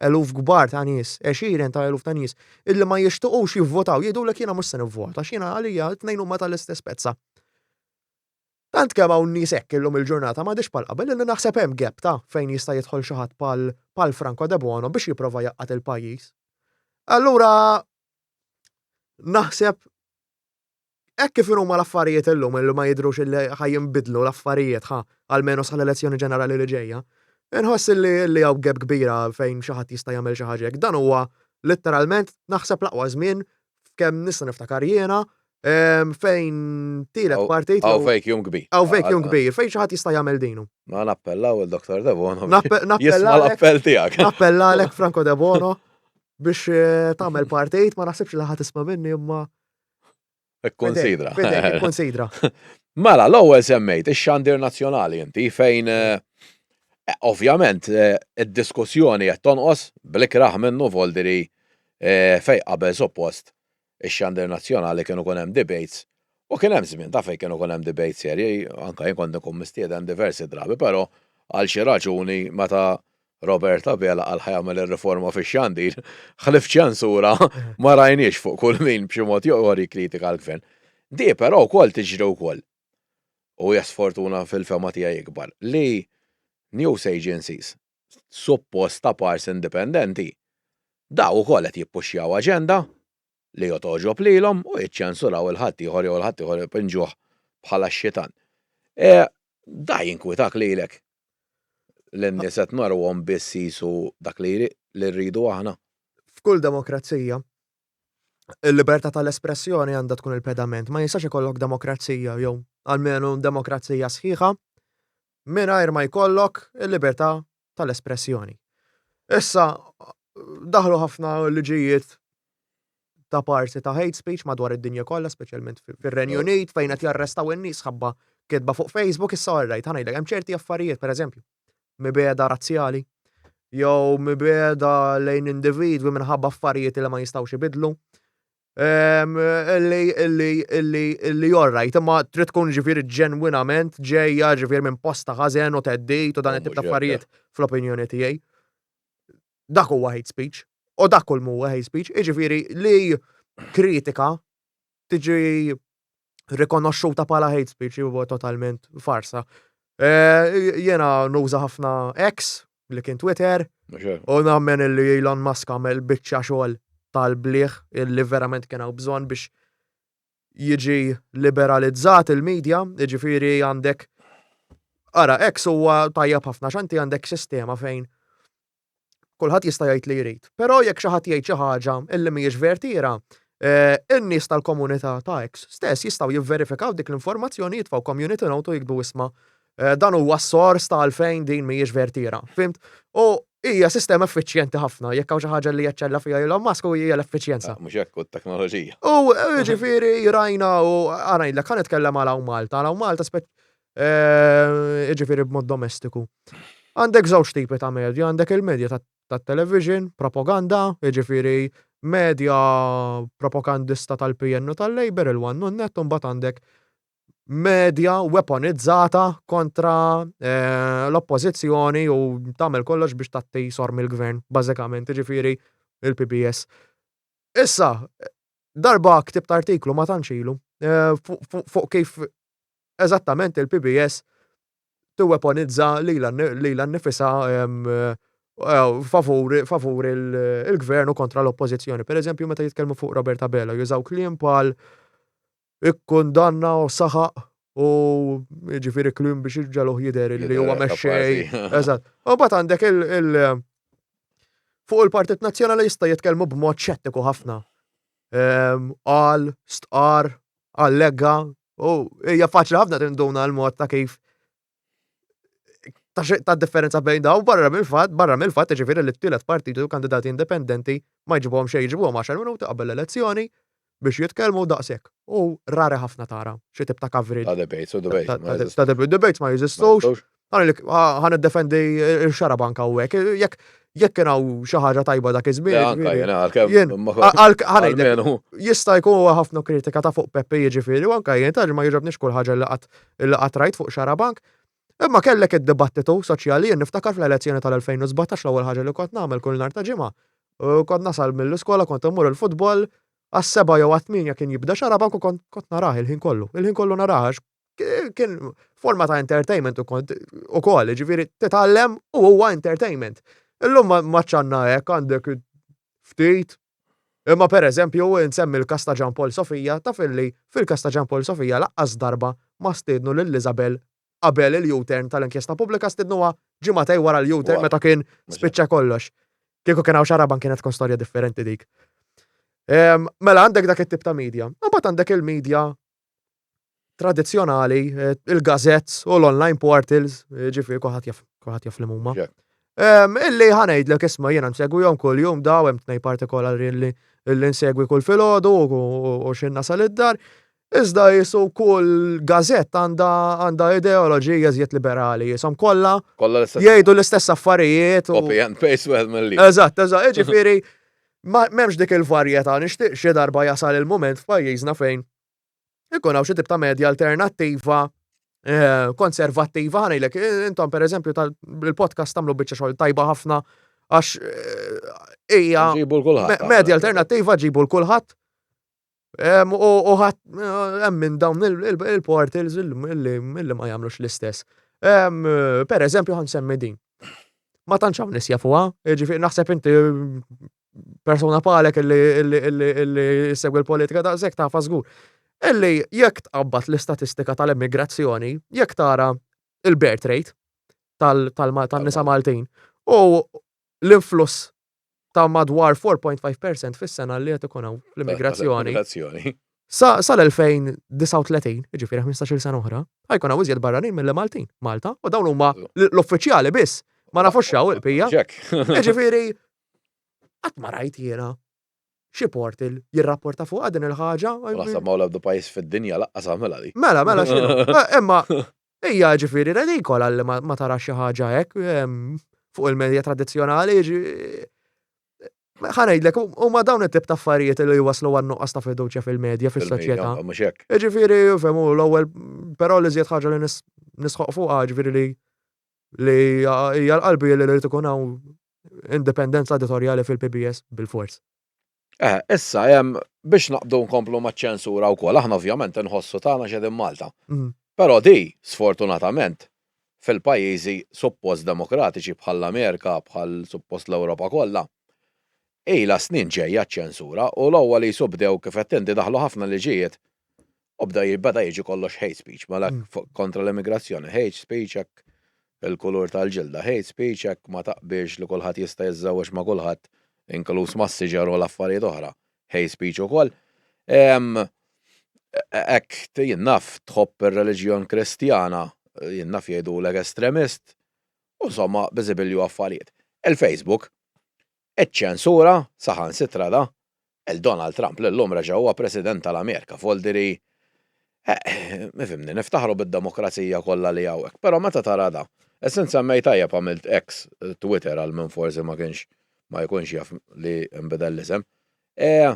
[SPEAKER 2] eluf kbar ta' nies, għexieren ta' eluf ta' nies, illi ma jixtuqux jivvotaw, jgħidulek jiena mhux se nivvota, għax jiena għalija t-tnejn huma tal-istess pezza. Tant kemm hawn nies hekk illum il-ġurnata m'għadhiex bħal qabel illi naħseb hemm gap ta' fejn jista' jidħol xi ħadd bħal bħal Franco Debono biex jipprova jgħaqqad il-pajjiż. Allura naħseb hekk kif inhuma l-affarijiet illum illi ma jidhrux illi ħa jinbidlu l-affarijiet ħa almenu sal-elezzjoni ġenerali li ġejja. Inħoss illi illi hawn gap kbira fejn xi ħadd jista' jagħmel xi ħaġa hekk. Dan huwa litteralment naħseb l-aqwa żmien f'kemm nista' niftakar jiena fejn tielet partit.
[SPEAKER 1] Hawn vacuum kbir.
[SPEAKER 2] Hawn vacuum kbir fejn xi ħadd jista' jagħmel dinu.
[SPEAKER 1] Ma nappellaw il-Dr. Debono. Jisma' l-appell tiegħek.
[SPEAKER 2] Nappellalek Franco Debono biex eh, tagħmel partit, ma naħsibx li ħadd tisma' minni imma
[SPEAKER 1] Ikkonsidra.
[SPEAKER 2] Ikkonsidra.
[SPEAKER 1] Mela, l-ewwel semmejt ix-xandir nazzjonali inti fejn eh, ovvjament eh, id-diskussjoni qed tonqos bl-ikrah minnu voldiri eh, fej qabel suppost ix-xandir nazzjonali kienu kun hemm debates u kien hemm żmien ta' fejn kienu kun hemm debates serji, anke jien kont nkun mistieden diversi drabi, però għal xi raġuni meta Robert Abela qal ħa jagħmel ir-riforma fix-xandir, ħlief ċensura ma rajniex fuq kull min b'xi mod jew ieħor jikkritika l-gvern. Di però wkoll tiġri wkoll, u hija sfortuna fil-fehma tiegħi ikbar, li news agencies suppost ta' pars indipendenti, daw ukoll qed jippuxxjaw aġenda li jew togħġob lilhom u jiċċensuraw 'il ħaddieħor jew 'il ħaddieħor ipinġuh bħala x-xitan. E, da jinkwitak lilek li n-nies qed naruhom biss qisu dak li li rridu aħna?
[SPEAKER 2] F'kull demokrazija, il-libertà tal-espressjoni għandha tkun il-pedament. Ma jistax ikollok demokrazija jew almenu demokrazija sħiħa mingħajr ma jkollok il-libertà tal-espressjoni. Issa, daħlu ħafna liġijiet ta' parsi ta' hate speech madwar id-dinja kollha, speċjalment fir-Renju Unit fejn qed jarrestaw in-nies ħabba kitba fuq Facebook issa orrajt, ħa ngħidlek hemm ċerti affarijiet, pereżempju, mibegħda razzjali jew mibegħda lejn individwi minħabba affarijiet li ma jistgħux ibidlu. Illi illi illi illi orrajt, imma trid tkun ġifieri ġenwinament ġejja ġifieri minn posta ħażen u theddid u dan it-tip ta' affarijiet fl-opinjoni tiegħi. Dak huwa hate speech. U dak kull huwa hate speech, jiġifieri li kritika tiġi rikonoxxuta bħala hate speech huwa totalment farsa. Eh, jiena nuża ħafna X li kien Twitter u nammen li Elon Musk għamel biċċa xogħol tal-bliħ illi verament kien hawn bżonn biex jiġi liberalizzat il-media, jiġifieri għandek Ara, X huwa tajjeb ħafna x'anti għandek sistema fejn Kulħadd jista' jgħid li jrid. Però jekk xi ħadd jgħid xi ħaġa illi mhijiex vertiera, in-nies tal-komunità ta' X stess jistgħu jivverifikaw dik l-informazzjoni, jitfgħu community note u jiktbu isma' dan huwa s-sors ta' għalfejn din mhijiex vertiera. Fhimt? U hija sistema effiċjenti ħafna. Jekk hawn xi ħaġa li jeċċella fiha Elon Musk u hija l-effiċjenza.
[SPEAKER 1] Mhux hekk u t-teknoloġija.
[SPEAKER 2] U ġifieri rajna u ngħidlek ħa nitkellem għal hawn Malta, għal hawn Malta Jiġifieri b'mod domestiku. Għandek żewġ tipi ta' medja, għandek il-medja tat-television, propaganda, jiġifieri medja propagandista tal-PN u tal-Labour, il-One u n-Net, u mbagħad għandek medja weaponizzata kontra l-oppożizzjoni u tagħmel kollox biex tgħatti sorm il-gvern, bażikament, jiġifieri il-PBS. Issa, darba ktibt artiklu ma tantx ilu fuq kif eżattament il-PBS tiweponizza lilha nnifisha favur favur il-gvern u kontra l-oppożizzjoni. Per eżempju, meta jitkellmu fuq Robert Abela jużaw kliem bħal ikkundanna u saħaq u jiġifieri kliem biex iġġegħluh jidher li huwa mexxej. Eżatt. U mbagħad għandek il- fuq il-Partit Nazzjonalista jitkellmu b'mod xettiku ħafna. Qal, stqar, allega, u hija faċli ħafna tinduna l-mod ta' kif ta' differenza bejn daw barra mill-fatt, barra mill-fatt ġifieri li t-tielet partitu kandidati indipendenti ma jġibuhom xejn jġibuhom 10 minuti qabel l-elezzjoni biex jitkellmu daqshekk. U rari ħafna tara xi tip ta' coverage.
[SPEAKER 1] Ta' debates u debates.
[SPEAKER 2] Ta' debates ma jeżistux. Ħa niddefendi il-xarabank hawnhekk. Jekk jekk kien hawn xi ħaġa tajba dak iż-żmien.
[SPEAKER 1] Anka jiena għalkemm.
[SPEAKER 2] Jista' jkun huwa ħafna kritika ta' fuq Peppi jiġifieri u anka jien ta' ma jogħġobniex kull ħaġa li qatt li qatt rajt fuq xarabank. Imma kellek id-dibattitu soċjali jien niftakar fl-elezzjoni tal-2017 l-ewwel ħaġa li kont nagħmel kull nhar ta' ġimgħa. Kont nasal mill-iskola kont immur il-futbol għas-sebgħa jew għat-tmienja kien jibda xarabank u kont narah il-ħin kollu. Il-ħin kollu narah għax kien forma ta' entertainment ukoll, ġifieri titgħallem u huwa entertainment. Illum ma ċanna hekk għandek ftit. Imma per eżempju, nsemmi l-kas ta' Jean Paul Sofia, taf illi fil-kas ta' Jean Paul Sofia laqqas darba ma stiednu lil Isabel qabel il-U-turn tal-inkjesta pubblika stidnuha ġimagħtejn wara l-U-turn meta kien spiċċa kollox. Kieku kien hawn xaraban kienet tkun storja differenti dik. Mela għandek dak it-tip ta' media. Imbagħad għandek il-media tradizzjonali, eh, il-gazettes u l-online portals, eh, ġifieri kulħadd jaf kulħadd jaf li huma. Illi ħa ngħidlek isma' jiena nsegwihom kuljum daw hemm tnej partikolari li li nsegwi kull filgħodu u xi nasal id-dar. Iżda jisu kull gazett għandha għandha ideoloġija żjed liberali, jisom kollha jgħidu l-istess affarijiet.
[SPEAKER 1] Copy and paste wieħed mill
[SPEAKER 2] Eżatt, eżatt, jiġifieri m'hemmx dik il-varjetà, nixtieq xi darba jasal il-mument f'pajjiżna fejn ikun hawn xi tip ta' medja alternattiva eh, konservattiva ħanejlek, eh, intom per eżempju tal-podcast tagħmlu biċċa xogħol tajba ħafna għax eh, hija medja alternattiva ġibu l-kulħadd. U ħadd hemm minn dawn il-portals illi ma jagħmlux l-istess. Per eżempju ħan semmi din. Ma tantx hawn nies jafuha, jiġifieri naħseb inti persuna bħalek illi segwi l-politika daqshekk tafa żgur. Illi jekk tqabbad l-istatistika tal-immigrazzjoni, jekk tara il-birth rate tal-nisa Maltin u l-influss ta' madwar 4.5% fis-sena li qed ikun hawn fl-immigrazzjoni. Sa sal-2039, jiġifieri 15-il sena oħra, ħa jkun hawn iżjed barranin milli Maltin, Malta, u dawn huma l-uffiċjali biss, ma nafux x'hawn il-bqija. Jiġifieri qatt ma rajt jiena xi portal jirrapporta fuqha din il-ħaġa.
[SPEAKER 1] Naħseb ma l-ebda pajjiż fid-dinja laqqas għamilha di.
[SPEAKER 2] Mela, mela x'inhu. Eh, imma hija ġifieri redikola li ma tarax xi ħaġa hekk fuq il-medja tradizzjonali, Ħa ngħidlek, huma dawn it-tip ta' affarijiet li waslu għan nuqqas ta' fiduċja fil-medja, fis-soċjetà.
[SPEAKER 1] Mhux hekk.
[SPEAKER 2] Ġifieri, fehmu, l-ewwel, però li żjed ħaġa li nisħoq fuqha, ġifieri li li hija l-qalbi li rrid ikun hawn indipendenza editorjali fil-PBS bil-fors.
[SPEAKER 1] Eh, issa hemm biex naqbdu nkomplu maċ-ċensura wkoll, aħna ovvjament inħossu tagħna x'qegħdin Malta. Mm. Però di, sfortunatament, fil-pajjiżi suppost demokratiċi bħall-Amerika, bħal suppost l-Ewropa kollha, ilha snin ġejja ċ-ċensura u l-ewwel qisu bdew kif għedt inti daħlu ħafna liġijiet u bda beda jiġi kollox hate speech, mela mm. kontra l-immigrazzjoni, hate speech hekk. il-kulur tal-ġilda hate speech, jekk ma taqbilx li kulħadd jista' jiżżewweġ ma' kulħadd, inkluż mas-siġar u l-affarijiet oħra, hate speech ukoll. Hekk jien naf tħobb ir-reliġjon Kristjana, jien naf jgħidulek estremist, u insomma biżibilju affarijiet. Il-Facebook iċċensura saħansitra da 'l Donald Trump li llum reġa' huwa President tal-Amerika, voldiri eh, ifhimni, niftaħru bid-demokrazija kollha li hawn hekk, però meta tara da, issa int semmejt tajjeb għamilt X, Twitter għal min forsi ma kienx ma jkunx jaf li nbidel l-isem, eh,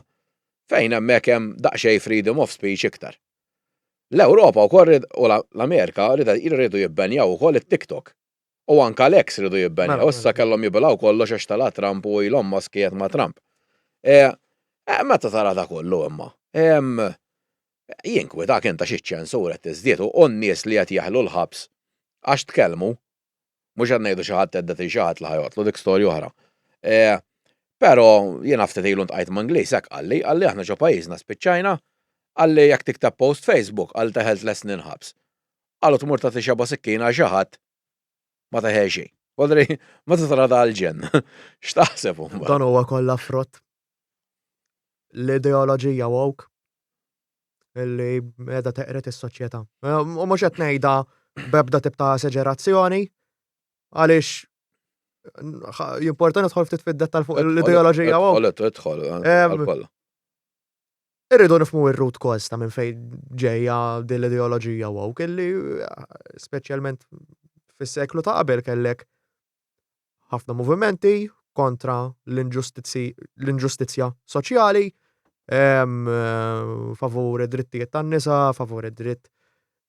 [SPEAKER 1] fejn hemmhekk hemm daqsxejn freedom of speech iktar. L-Ewropa wkoll u l-Amerika jridu jibbenjaw ukoll it-TikTok. U anka l-X ridu jibbenjaw. Mela, Issa mela. kellhom jibilgħu kollox għax tela' Trump u Elon Musk qiegħed ma' Trump. E, e, meta tara da kollu imma, jinkwitak int għax iċ-ċensura qed tiżdied u n-nies li qed jeħlu l-ħabs għax tkellmu, mhux qed ngħidu xi ħadd thedded lil xi ħadd li ħa joqtlu dik storja oħra. E, però jiena ftit ilu ntqajt ma' Ingliż hekk qalli, qalli aħna ġo pajjiżna spiċċajna, qalli jekk tikteb post Facebook qal teħel tles snin ħabs. Qalu tmur tagħti xebgħa sikkina għal xi ħadd ma teħel xejn. Kodri, meta tara dal-ġenn, x'taħseb
[SPEAKER 2] imbagħad? Dan huwa kollha frott l-ideoloġija woke illi qiegħda teqred is-soċjetà. U mhux qed ngħidha b'ebda tip ta' eseġerazzjoni għaliex jimporta nidħol ftit fid-dettal fuq l-ideoloġija
[SPEAKER 1] woke. Idħol, idħol.
[SPEAKER 2] Irridu nifhmu r-root cause ta' minn fejn ġejja din l-ideoloġija woke illi speċjalment fis-seklu ta' qabel kellek ħafna movimenti kontra l-inġustizzja soċjali, favur id-drittijiet tan-nisa, favur id-dritt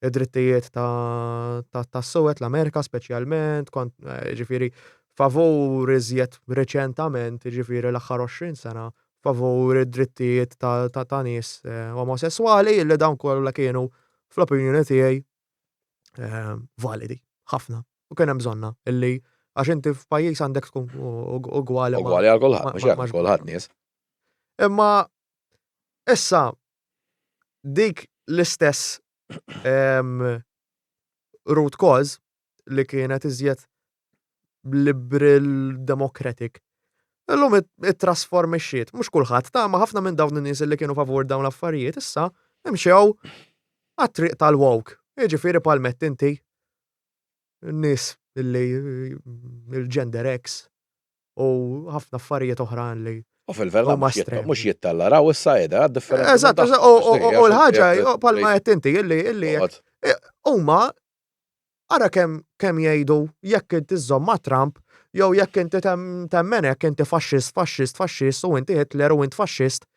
[SPEAKER 2] id-drittijiet tas-suwed l-Amerika speċjalment, kont eh, ġifieri favur iżjed reċentament, ġifieri l-aħħar 20 sena, favur id-drittijiet ta' nies eh, omosessuali illi dawn kollha kienu fl-opinjoni tiegħi eh, validi ħafna. U kien hemm bżonna illi għax inti f'pajjiż għandek tkun ugwali.
[SPEAKER 1] Ugwali għal kulħadd, mhux hekk kulħadd nies.
[SPEAKER 2] Imma issa dik l-istess root cause li kienet iżjed liberal democratic. Illum it-trasformixxiet, mhux kulħadd ta' ma ħafna minn dawn in-nies li kienu favur dawn l-affarijiet issa imxew għat-triq tal-woke. Jiġifieri palmett inti n-nies illi il-gender X u ħafna affarijiet oħra li
[SPEAKER 1] U fil-verità mhux jittallaraw issa idea
[SPEAKER 2] differenti. Eżatt, u l-ħaġa palma qed inti illi illi e, huma ara kemm kemm jgħidu jekk inti żżomm ma' Trump jew jekk inti temmen hekk inti faxxist, faxxist, faxxist u inti Hitler u int faxxist.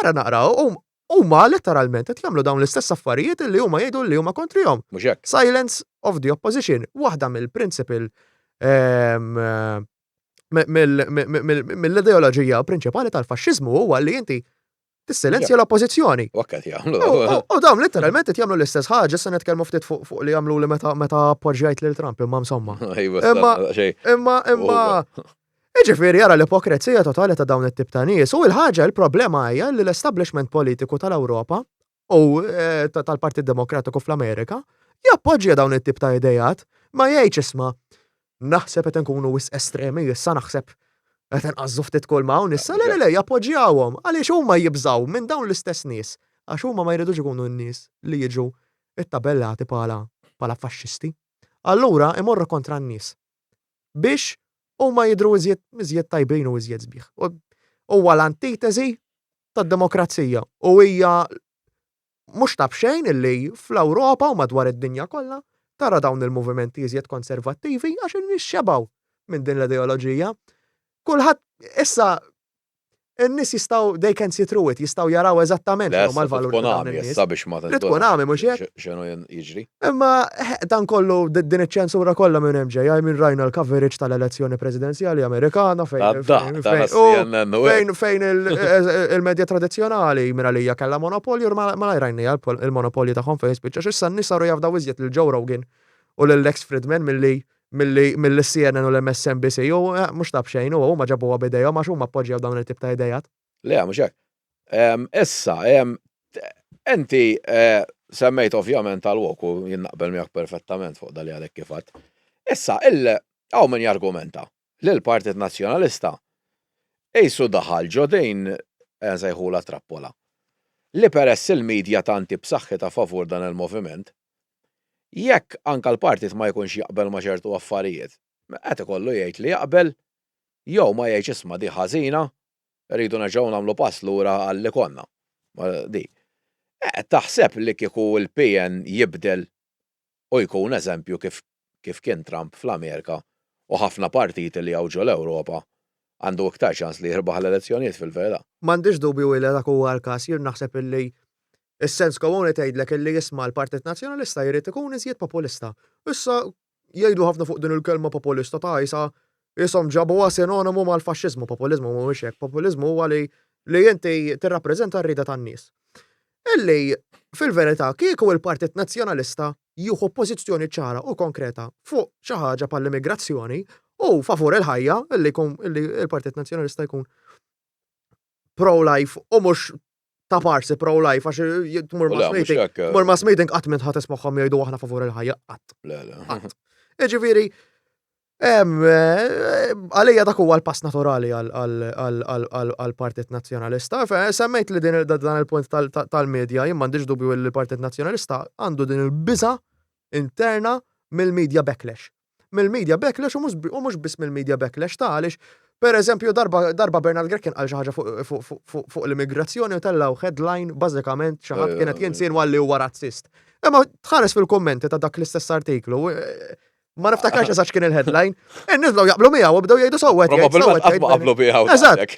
[SPEAKER 2] Ara naqra, huma letteralment qed jagħmlu dawn l-istess affarijiet li huma jgħidu li huma kontrihom.
[SPEAKER 1] Mhux hekk.
[SPEAKER 2] Silence of the opposition, waħda mill-principal ehm, mill-ideoloġija prinċipali tal-faxxiżmu huwa li inti tissilenzja l-oppożizzjoni.
[SPEAKER 1] U qed jagħmlu.
[SPEAKER 2] U dawn letteralment qed jagħmlu l-istess ħaġa, se nitkellmu ftit fuq li jagħmlu li meta meta appoġġjajt lil Trump imma insomma.
[SPEAKER 1] Iva, imma
[SPEAKER 2] imma imma Jiġifieri ara l-ipokrezija totali ta' dawn it-tip ta' nies u l-ħaġa l-problema hija li l-establishment politiku tal-Ewropa u eh, tal-Partit Demokratiku fl-Amerika jappoġġja dawn it-tip ta' idejat ma jgħidx isma' naħseb qed nkunu wisq estremi issa naħseb qed inqażżu ftit kull ma hawn issa le le le jappoġġjawhom għaliex huma jibżgħu minn dawn l-istess nies għax huma ma jridux ikunu n-nies li jiġu ittabellati bħala bħala faxxisti. Allura imorru kontra n-nies. Biex huma jidhru iżjed iżjed tajbin u iżjed sbieħ. Huwa l-antitesi tad-demokrazija u hija mhux ta' b'xejn illi fl-Ewropa u madwar id-dinja kollha tara dawn il-movimenti iżjed konservattivi għax in-nies xebgħu minn din l-ideoloġija. Kulħadd issa In-nies jistgħu they can see through it, jistgħu jaraw eżattament x'inhuma l-valuri
[SPEAKER 1] ta' dawn in-nies. Issa biex ma
[SPEAKER 2] Trid tkun għami mhux hekk?
[SPEAKER 1] X'inhu jiġri.
[SPEAKER 2] Imma dan kollu din iċ-ċensura kollha minn hemm ġejja, minn rajna l-coverage tal-elezzjoni presidenzjali Amerikana fejn fejn fejn il-medja tradizzjonali minn għalija kellha monopolju ma rajnija il-monopolju tagħhom fejn spiċċa x'issa n-nies saru jafdaw iżjed lil Joe Rogan u lil Lex Fridman milli Mill-CNN u l-MSNBC u eh, mhux ta' b'xejn u huma ġabuha b'idejhom għax huma appoġġjaw dawn it-tip ta' idejat.
[SPEAKER 1] Le, mhux hekk. Issa, inti eh, Semmejt ovvjament tal-woke u jien naqbel miegħek perfettament fuq dal li għadek kif għedt. Issa, il hawn min jargumenta li l-Partit Nazzjonalista qisu daħal ġo din ejja nsejħulha trappola. Li peress il-media tant hi b'saħħitha favur dan il-moviment, jekk anke l-partit ma jkunx jaqbel ma' ċertu affarijiet, qed ikollu jgħid li jaqbel jew ma jgħidx isma' di ħażina, rridu nerġgħu nagħmlu pass lura għal li konna. Di. Taħseb li kieku l-PN jibdel u jkun eżempju kif kif kien Trump fl-Amerika u ħafna partiti li hawn ġo l-Ewropa għandu iktar ċans li jirbaħ l-elezzjonijiet fil-verità.
[SPEAKER 2] M'għandix dubju illi dak huwa l-każ. Jien naħseb illi s-sens komuni tgħidlek illi isma' l-Partit Nazzjonalista jrid ikun iżjed populista. Issa jgħidu ħafna fuq din il-kelma populista ta' isa ishom ġabuha sinonimu mal-faxxiżmu. Populiżmu mhuwiex hekk. Populiżmu huwa li li inti tirrappreżenta r-rieda tan-nies. Illi fil-verità kieku il-Partit Nazzjonalista jieħu pożizzjoni ċara u konkreta fuq xi ħaġa bħall-immigrazzjoni u favur il-ħajja illi jkun illi il-Partit Nazzjonalista jkun pro-life u mhux ta' parsi pro-life għax tmur mass meeting, tmur mass meeting qatt minn ħadd ismagħhom jgħidu aħna favur il-ħajja qatt.
[SPEAKER 1] Le, le.
[SPEAKER 2] Jiġifieri għalija dak huwa l-pass naturali għall-Partit Nazzjonalista. Semmejt li din dan il-punt tal-medja, jien m'għandix dubju li l-Partit Nazzjonalista għandu din il-biża interna mill-media backlash. Mill-media backlash u mhux biss mill-media backlash ta' għaliex per eżempju darba darba Bernard Grech kien qal xi ħaġa fuq l-immigrazzjoni u tellgħu headline bażikament xi ħadd kien qed jinsinwa li huwa razzist. Imma tħares fil-kummenti ta' dak l-istess artiklu, ma niftakarx eżatt kien il-headline, in-nies bdew jaqblu miegħu u bdew jgħidu sewwet.
[SPEAKER 1] Probabbilment qatt ma qablu miegħu.
[SPEAKER 2] Eżatt.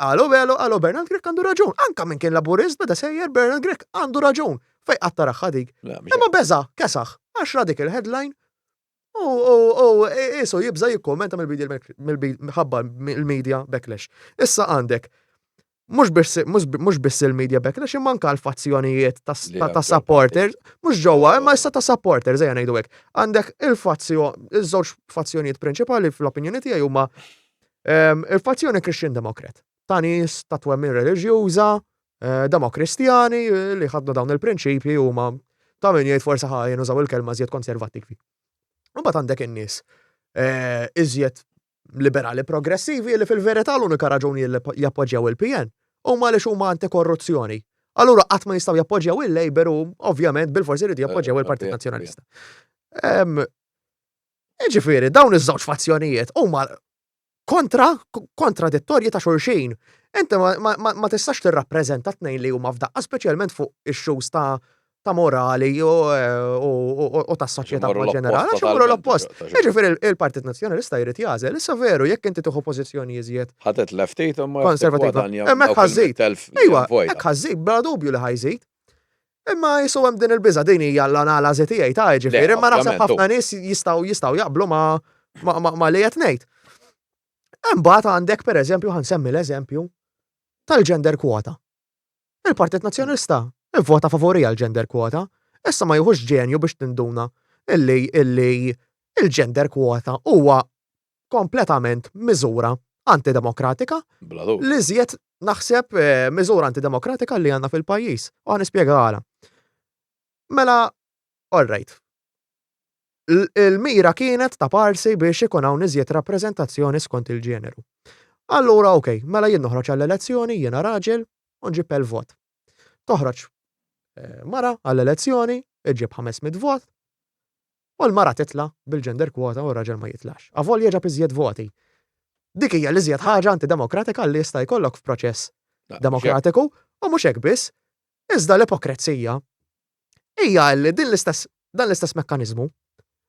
[SPEAKER 2] Qalu qalu qalu Bernard Grech għandu raġun. Anka min kien Laburist beda sejjer Bernard Grech għandu raġun. Fej qatt taraha dik. Imma beża, kesaħ, għax ra dik il-headline u isu jibża jikkommenta mill-ħabba il-media backlash. Issa għandek mhux biss il-media backlash imma anke l-fazzjonijiet ta' supporters, mhux ġewwa, imma issa ta' supporters ejja ngħidu hekk. Għandek il-fazzjo, iż-żewġ fazzjonijiet prinċipali fl-opinjoni tiegħi huma ehm, il-fazzjoni Christian Democrat. Ta' nies ta' twemmin reliġjuża, eh, demokristjani eh, li ħadnu dawn il-prinċipji huma ta' min jgħid forsi ħajjen użaw il-kelma żjed konservattivi. Imbagħad għandek in-nies eh, iżjed liberali progressivi li fil-verità l-unika raġuni li jappoġġjaw il-PN huma għaliex huma antikorruzzjoni. Allura qatt ma jistgħu jappoġġjaw il-Labour u ovvjament bil-forsi jridu jappoġġjaw il-Partit Nazzjonalista. Ġifieri, dawn iż-żewġ fazzjonijiet huma kontra kontradittorji ta' xulxin. Inti ma, ma, ma tistax tirrappreżenta tnejn li huma f'daqqa, speċjalment fuq issues ta' ta' morali u, u, u, u tas-soċjetà
[SPEAKER 1] Imorru
[SPEAKER 2] b'mod ġenerali,
[SPEAKER 1] l-oppost
[SPEAKER 2] għax imorru
[SPEAKER 1] totalment,
[SPEAKER 2] l-oppost.
[SPEAKER 1] ta' xulxin.
[SPEAKER 2] Jiġifieri il-Partit Nazzjonalista jrid jagħżel. Issa veru, jekk inti tieħu pożizzjoni iżjed
[SPEAKER 1] Ħa titlef ftit imma jekk
[SPEAKER 2] konservattiva.
[SPEAKER 1] tiggwadanja
[SPEAKER 2] Hemmhekk
[SPEAKER 1] dawk
[SPEAKER 2] ħażid.
[SPEAKER 1] il-100,000 li
[SPEAKER 2] Ejwa,
[SPEAKER 1] hemm vojta.
[SPEAKER 2] hekk ħażid, bla dubju li ħajżid. Imma jisu hemm din il-biża' din hija l-analiżi tiegħi ta' jiġifieri, imma naħseb ħafna nies jistgħu jistgħu jaqblu ma' ma' li qed ngħid. Imbagħad għandek pereżempju ħa nsemmi l-eżempju tal-gender quota. Il-Partit Nazzjonalista ivvota favurija l-gender quota. Issa ma jieħux ġenju biex tinduna illi illi il-gender quota huwa kompletament miżura antidemokratika.
[SPEAKER 1] Bla dubju.
[SPEAKER 2] L-iżjed naħseb eh, miżura antidemokratika li għandna fil-pajjiż. U ħa nispjega għala. Mela, all right. Il-mira kienet ta' parsi biex ikun hawn iżjed rappreżentazzjoni skont il-ġeneru. Allura, ok, mela jien noħroġ għall-elezzjoni, jiena raġel, u nġib vot. Toħroġ eh, mara għall-elezzjoni, iġib 500 vot, U l-mara titla' bil-gender quota u r-raġel ma jitlax. Avolja ġab iżjed voti. Dik hija l-iżjed ħaġa antidemokratika li jista' jkollok f'proċess demokratiku u mhux hekk biss, iżda l-ipokrezija hija li din l-istess dan l-istess mekkaniżmu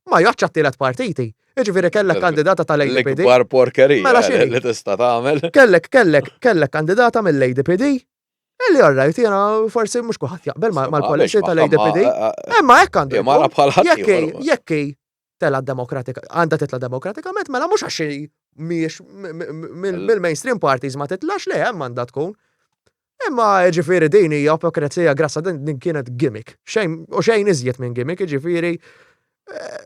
[SPEAKER 2] ma jgħoddx għat-tielet partiti. Jiġifieri kellek kandidata tal-ADPD.
[SPEAKER 1] L-ikbar porkerija
[SPEAKER 2] mela
[SPEAKER 1] li tista' tagħmel.
[SPEAKER 2] Kellek kellek kellek kandidata mill-ADPD Illi all right, jena forsi mhux kulħadd jaqbel mal-policy tal-ADPD. Imma hekk għandu.
[SPEAKER 1] Mara bħal
[SPEAKER 2] ħadd. Jekk tela demokratika, għandha titla demokratikament, mela mhux għax miex mill-mainstream parties ma titlax le hemm għandha tkun. Imma ġifieri din hija ipokrezija grassa din kienet gimmick. Xejn u xejn iżjed minn gimmick, ġifieri eh,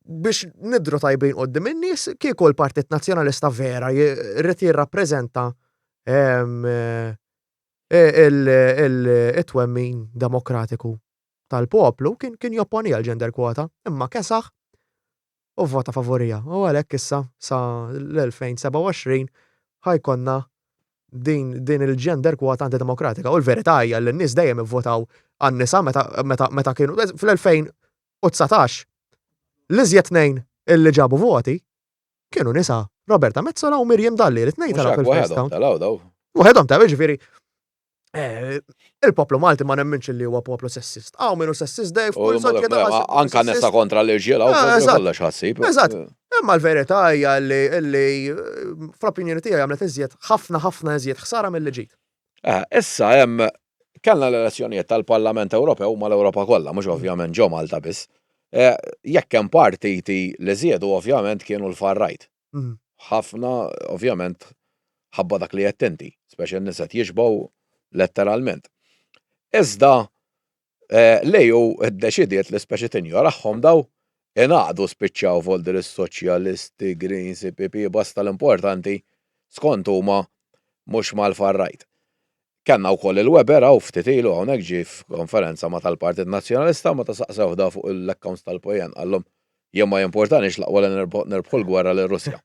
[SPEAKER 2] biex nidru tajbin qoddim in-nies kieku l-Partit Nazzjonalista vera jrid jirrappreżenta eh, Il-twemmin demokratiku tal-poplu kien jopponi għal-gender quota, imma kesaħ u vvota favurija. U għalhekk issa sa l-2027 ħa jkollna din, din il-gender quota antidemokratika. U l-verità hija li n-nies dejjem ivvotaw għan-nisa meta, meta, meta kienu fl-2019 l-iżjed tnejn illi ġabu voti kienu nisa Roberta Metsola u Miriam Dalli, li tnejn telgħu fil-first count. Waħedhom telgħu, ġifieri Eh, il-poplu Malti ma nemminx li huwa poplu sessist. Għaw minnu sessist dej f'kull
[SPEAKER 1] soċjetà. Anka nisa kontra l-irġiel għaw ah, kollox ħassib.
[SPEAKER 2] Eżatt. Eh. Imma l-verità hija li eh, fl-opinjoni tiegħi għamlet iżjed ħafna ħafna iżjed ħsara mill ġid.
[SPEAKER 1] Issa hemm kellna l-elezzjonijiet tal-Parlament Ewropew mal-Ewropa kollha, mhux ovvjament ġo Malta biss. Jekk hemm partiti li żiedu ovvjament kienu l-far right. Mm. Ħafna, ovvjament, ħabba dak li qed inti, speċi n-nies qed jixbgħu letteralment. Iżda eh, l-EU ddeċidiet li speċi tinjorahom daw ingħaqdu spiċċaw voldir is-soċjalisti, Greens, IPP, basta l-importanti skont huma mhux mal-far right. Kellna wkoll il-Weber hawn ftit ilu hawnhekk ġie f'konferenza ma' tal-Partit Nazzjonalista meta saqsewh da fuq l-accounts tal-PN qallhom jien ma jimpurtanix l-aqwa li nirbħu l-gwerra lir-Russja.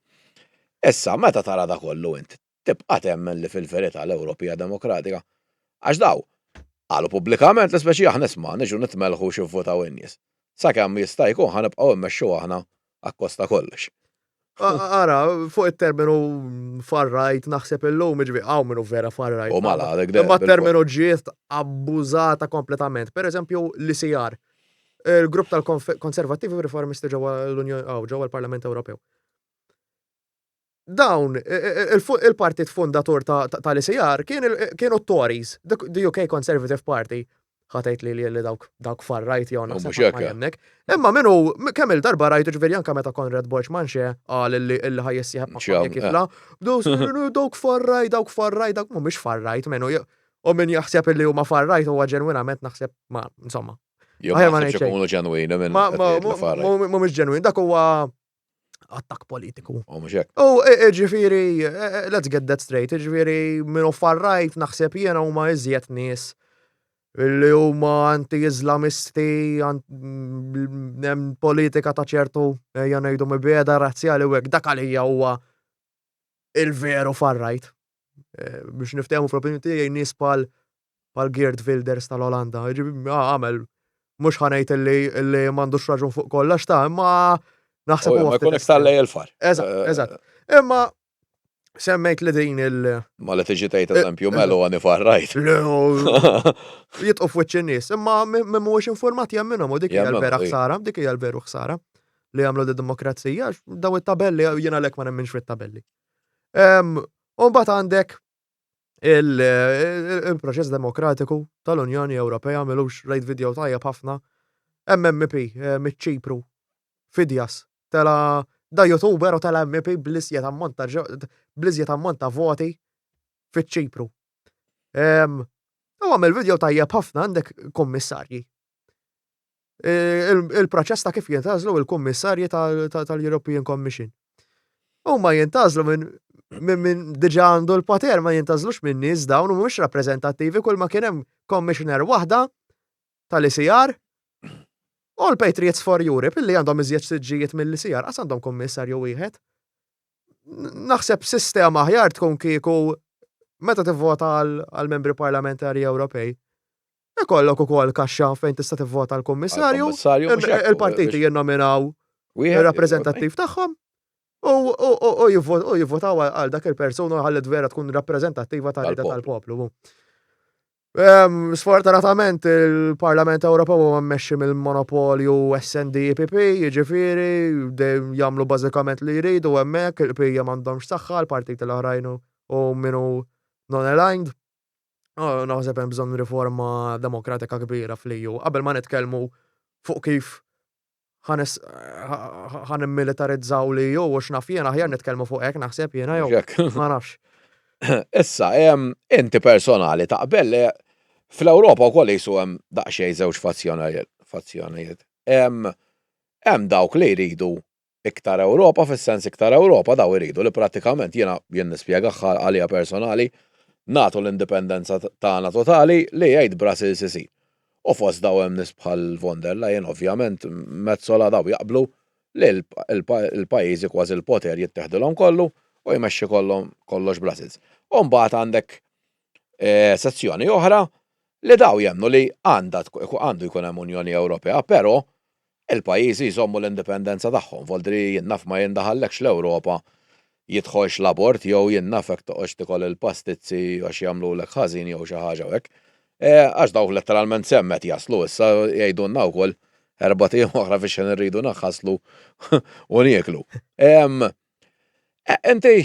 [SPEAKER 1] Issa meta tara da kollu int tibqa' temmen li fil-verità l-Ewropa hija demokratika? Għax daw qalu pubblikament li speċi aħna isma' niġu nitmellħu x'ivvutaw in-nies. Sakemm jista' jkun ħa nibqgħu immexxu aħna akkost ta' kollox.
[SPEAKER 2] Ara, fuq it-terminu far right naħseb illum, ġifieri hawn minnu vera far right.
[SPEAKER 1] U mala,
[SPEAKER 2] dik Imma terminu ġiet abbużata kompletament. Per eżempju, l-ICR, il-grupp tal-Konservattivi u Riformisti ġewwa l-Unjoni ġewwa l-Parlament Ewropew. Dawn, il-partit fundatur tal-ICR kienu t-Tories, the UK Conservative Party. Ħa tgħid li li dawk dawk far right jew naħseb
[SPEAKER 1] mhux hekk.
[SPEAKER 2] ma jemnek. Imma minnu kemm il-darba rajtu ġifieri anke meta Conrad Borg Manché qal illi illi ħa jissieħeb ma'
[SPEAKER 1] Ċaw,
[SPEAKER 2] kif la, bdew sejrin, dawk far right, dawk far right, dawk mhumiex far right minnu. U min jaħseb illi huma far right huwa ġenwinament naħseb ma insomma.
[SPEAKER 1] Jew
[SPEAKER 2] Aħjar
[SPEAKER 1] ma
[SPEAKER 2] ma
[SPEAKER 1] naħsibx
[SPEAKER 2] ngħid xejn.
[SPEAKER 1] ikunu ġenwini minn
[SPEAKER 2] Ma
[SPEAKER 1] qed
[SPEAKER 2] ma
[SPEAKER 1] jgħid li far right.
[SPEAKER 2] mhumiex ġenwin, dak huwa attakk politiku.
[SPEAKER 1] U mhux hekk.
[SPEAKER 2] U e, e, ġifieri, e, let's get that straight, ġifieri minnu far right naħseb jiena huma iżjed nies li huma anti-Islamisti, hemm politika ta' ċertu ejja ngħidu mibegħda razzjali u hekk, dak għalija huwa il-veru far right. Biex niftehmu fl-opinjoni tiegħi nies bħal bħal Geert Wilders tal-Olanda. Għamel, mhux ħa ngħid illi illi m'għandux raġun fuq kollox ta' imma naħseb
[SPEAKER 1] huwa jkun iktar lej il-far.
[SPEAKER 2] Eżatt, eh, eżatt. Imma semmejt li din il-
[SPEAKER 1] Ma li tiġi tgħid eh, eżempju melu għani far rajt.
[SPEAKER 2] Jitqu f'wiċċ in-nies, imma min mhuwiex informat jemminhom u dik hija l-vera ħsara, dik hija l-veru ħsara li jagħmlu d-demokrazija, daw it-tabelli jiena lek ma nemminx fit-tabelli. U mbagħad għandek il-proċess demokratiku tal-Unjoni Ewropea milux rajt video tajjeb ħafna MMP eh, miċ-Ċipru Fidjas tela da youtuber u tela MP bl-iżjed ammont ta' bl-iżjed ammont ta' voti fiċ-Ċipru. U għamel video tajjeb ħafna għandek kummissarji. Eh, il-proċess ta' kif jintgħażlu il-kummissarji tal-European Commission. Huma jintgħażlu minn minn diġa għandu l-poter ma jintgħażlux minn nies dawn u mhumiex rappreżentattivi kull ma kien hemm commissioner waħda tal-ICR u l-Patriots for Europe illi għandhom iżjed siġġijiet mill-ICR qas għandhom kummissarju wieħed. Naħseb sistema aħjar tkun kieku meta tivvota għal membri parlamentari Ewropej Ikollok ukoll kaxxa fejn tista' tivvota l-kummissarju, il-partiti jinnominaw ir-rappreżentattiv tagħhom u jivvotaw għal dak il-persuna ħalli vera tkun rappreżentattiva tal-rida tal-poplu. Sfortunatament il-Parlament Ewropew huwa mmexxi mill-monopolju SND-EPP, jiġifieri jagħmlu bażikament li jridu hemmhekk, il-qbija m'għandhomx saħħa, l-partiti l-oħrajn u minu non-aligned. Oh, naħseb hemm bżonn riforma demokratika kbira fl-EU. Qabel ma nitkellmu fuq kif ħan immilitarizzaw li jew u x'naf jiena aħjar nitkellmu fuq hekk naħseb jiena jew ma nafx.
[SPEAKER 1] Issa, inti personali taqbel li fl-Ewropa wkoll jisu hemm daqsxejn żewġ fazzjonijiet. Hemm dawk li jridu iktar Ewropa, fis-sens iktar Ewropa daw iridu li prattikament jiena jien nispjegaha għalija personali. nagħtu l-indipendenza tagħna totali li jgħid Brussels isir. U fost daw hemm nies bħal von der Leyen ovvjament, Metsola daw jaqblu li l-pajjiżi kważi l-poter jitteħdilhom kollu u jmexxi kollox Brussels. U mbagħad għandek sezzjoni oħra li daw jemmnu li għandha għandu jkun hemm Unjoni Ewropea, però il-pajjiżi jżommu l-indipendenza tagħhom, voldri jien naf ma jindaħallekx l-Ewropa jidħolx l-abort jew jien naf hekk toqgħodx tikol il-pastizzi għax jagħmlulek ħażin jew xi ħaġa u hekk. Għax dawk letteralment s'hemm qed jaslu issa jgħidulna wkoll erbat ijiem oħra fiex xejn irridu naħaslu u nieklu. Inti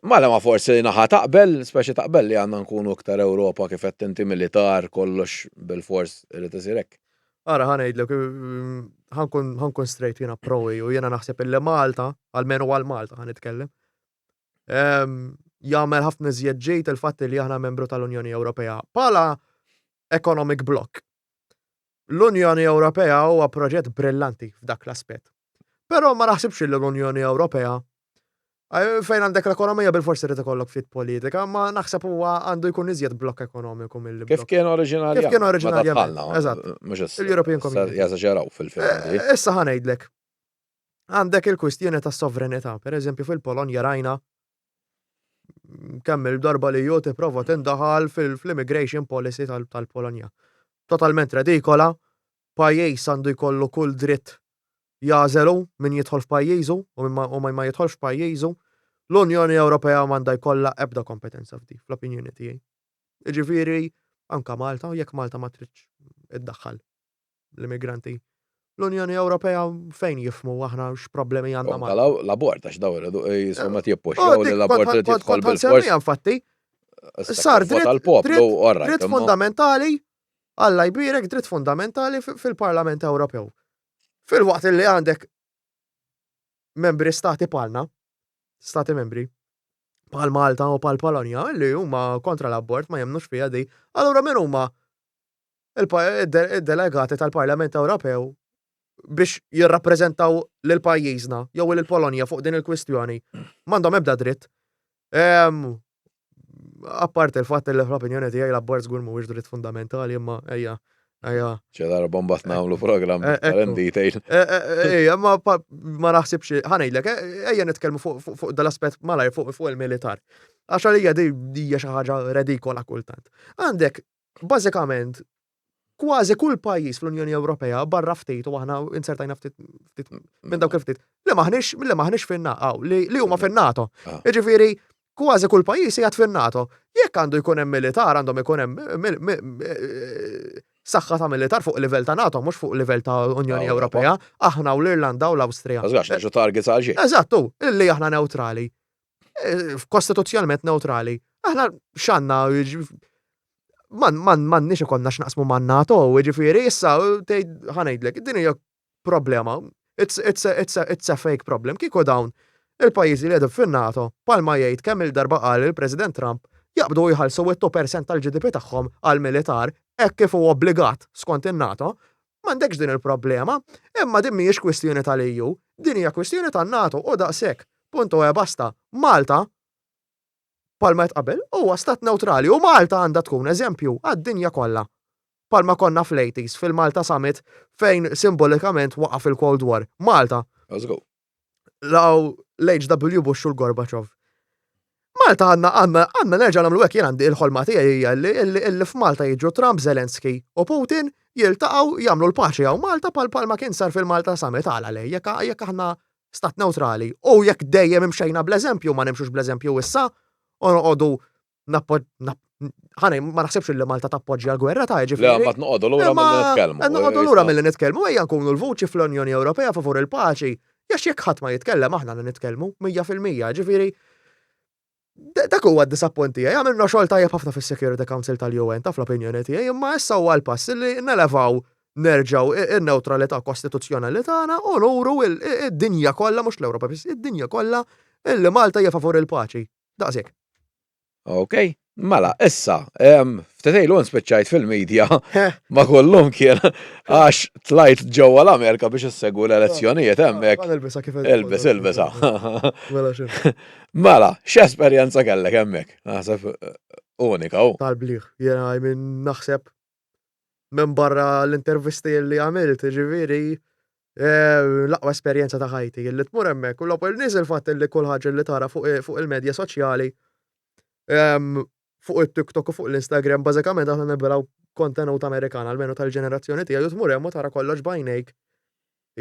[SPEAKER 1] ma ma forsi naħa taqbel, speċi taqbel li għandna nkunu iktar Ewropa kif qed inti militar kollox bil-fors irid isir hekk.
[SPEAKER 2] Ara ħa ngħidlek, ħa nkun straight jiena pro EU, jiena naħseb illi Malta, almenu għal Malta ħa nitkellem, jagħmel ħafna iżjed ġid il-fatt li aħna membru tal-Unjoni Ewropea. Bħala economic block. L-Unjoni Ewropea huwa proġett brillanti f'dak l-aspett. Però ma naħsibx li l-Unjoni Ewropea fejn għandek l-ekonomija bil-forsi rid ikollok ftit politika, ma naħseb huwa għandu jkun iżjed blokk ekonomiku mill
[SPEAKER 1] Kif kien oriġinarjament?
[SPEAKER 2] Kif kien oriġinarjament? Eżatt. Il-European Community.
[SPEAKER 1] Jeżaġeraw fil-film.
[SPEAKER 2] Eh, issa ħa ngħidlek. Għandek il-kwistjoni tas sovranità, per eżempju fil-Polonja rajna kemm il-darba li ju tipprova tindaħal fil-immigration policy tal-Polonja. Totalment redikola, pajjiż għandu jkollu kull dritt jagħżel hu min jidħol f'pajjiżu u min u min ma jidħolx f'pajjiżu, l-Unjoni Ewropea m'għandha jkollha ebda kompetenza f'di, fl-opinjoni tiegħi. Jiġifieri anke Malta, jekk Malta ma tridx iddaħħal l-immigranti, l-Unjoni Ewropea fejn jifhmu aħna x'problemi għandna
[SPEAKER 1] Malta. L-abort għax daw iridu jisom qed jippuxxjaw li l-abort irid jidħol bil-fors.
[SPEAKER 2] Infatti, sar dritt fundamentali, Alla jbierek dritt fundamentali fil-Parlament Ewropew. Filwaqt li għandek membri stati palna, stati membri, pal Malta u pal Polonja, li huma kontra l-abort ma jemnux fija di, allura min huma il-delegati tal-Parlament Ewropew biex jirrappreżentaw lil pajjiżna jew lil Polonja fuq din il-kwistjoni. M'għandhom ebda dritt. Apparti il-fatt li fl-opinjoni tiegħi l-abort żgur mhuwiex dritt fundamentali imma ejja ejja.
[SPEAKER 1] Xi darba mbagħad nagħmlu programm eh, iktar in detail.
[SPEAKER 2] Eh, eh, ejja, ma ma naħsibx ħa ngħidlek, ejja nitkellmu fuq dal-aspett malajr fuq il-militar. Għax għalija di hija xi ħaġa redikola kultant. Għandek bażikament kważi kull pajjiż fl-Unjoni Ewropea barra ftit u aħna insertajna ftit ftit minn dawk il-ftit li maħniex li maħniex fin-NATO li, li huma fin-NATO. Ah. Jiġifieri kważi kull pajjiż qiegħed fin-NATO. Jekk għandu jkun hemm militar għandhom ikun hemm eh, saħħa ta' militar fuq livell ta' NATO, mhux fuq livell ta' Unjoni Ewropea, aħna u l-Irlanda u l-Awstrija.
[SPEAKER 1] Għax ġu targets għal xejn.
[SPEAKER 2] Eżattu, illi aħna neutrali. Eh, kostituzzjonalment neutrali. Aħna x'għandna man man m'għandniex ikollna x'naqsmu man NATO, jiġifieri issa tgħid ħa ngħidlek, din hija problema. It's, it's, a, it's, a, it's a fake problem. Kieku dawn il-pajjiżi li qegħdin fin-NATO, palma jgħid kemm il-darba qal il-President Trump, jaqbdu jħallsu 2% tal-GDP tagħhom għal-militar hekk kif hu obbligat skont in-NATO, m'għandekx din il-problema, imma din mhijiex kwistjoni tal-EU, din hija kwistjoni tan-NATO u daqshekk. Punto e basta. Malta, palma qed qabel, huwa stat neutrali u Malta għandha tkun eżempju għad-dinja kollha. Palma konna fl-80s fil-Malta Summit fejn simbolikament waqaf il-Cold War. Malta.
[SPEAKER 1] Let's go.
[SPEAKER 2] Law l-HW Bush u l-Gorbachev. Malta għandna għandna għandna nerġa' nagħmlu hekk jien għandi il-ħolma tiegħi hija li li f'Malta jiġu Trump, Zelensky u Putin jiltaqgħu jagħmlu l-paċi hawn Malta pal palma kien sar fil-Malta Summit għala le jekk jekk aħna stat neutrali u jekk dejjem imxejna bl-eżempju ma nimxux bl-eżempju issa u noqogħdu ħanej ma naħsibx li Malta tappoġġja l-gwerra ta'
[SPEAKER 1] ġifieri. Le, ma noqogħdu lura milli nitkellmu.
[SPEAKER 2] Noqogħdu lura milli nitkellmu, ejja nkunu l-vuċi fl-Unjoni Ewropea favur il-paċi. Jax jekk ħadd ma jitkellem aħna nitkellmu 100% ġifieri dak huwa d-disappunt tiegħi. Għamilna xogħol tajjeb ħafna fis-Security Council tal-UN ta' fl-opinjoni tiegħi, imma issa huwa l-pass li nelevaw nerġgħu in-newtralità kostituzzjonali tagħna u nuru id-dinja kollha mhux l-Ewropa biss, id-dinja kollha illi Malta hija favur il-paċi. Daqshekk.
[SPEAKER 1] Ok, mela, issa, ftit ilu nspiċċajt fil-media ma kullum kien għax tlajt ġewwa l-Amerika biex issegwu l-elezzjonijiet hemmhekk.
[SPEAKER 2] Ilbisa kif
[SPEAKER 1] Ilbis, ilbisa. Mela, mela x'esperjenza kellek hemmhekk? Naħseb. Unika u.
[SPEAKER 2] Tal-bliħ. Jena minn naħseb minn barra l-intervisti li għamilt, ġifieri, eh, l-aqwa esperjenza ta' ħajti, li tmur hemmhekk u l-ewwel nies il-fatt li kull ħaġa li tara fuq il-medja soċjali ehm, fuq it-TikTok u fuq l-Instagram, bażikament aħna nibelaw kontenut Amerikan, almenu tal-ġenerazzjoni tiegħi, u tmur hemm u tara kollox b'għajnejk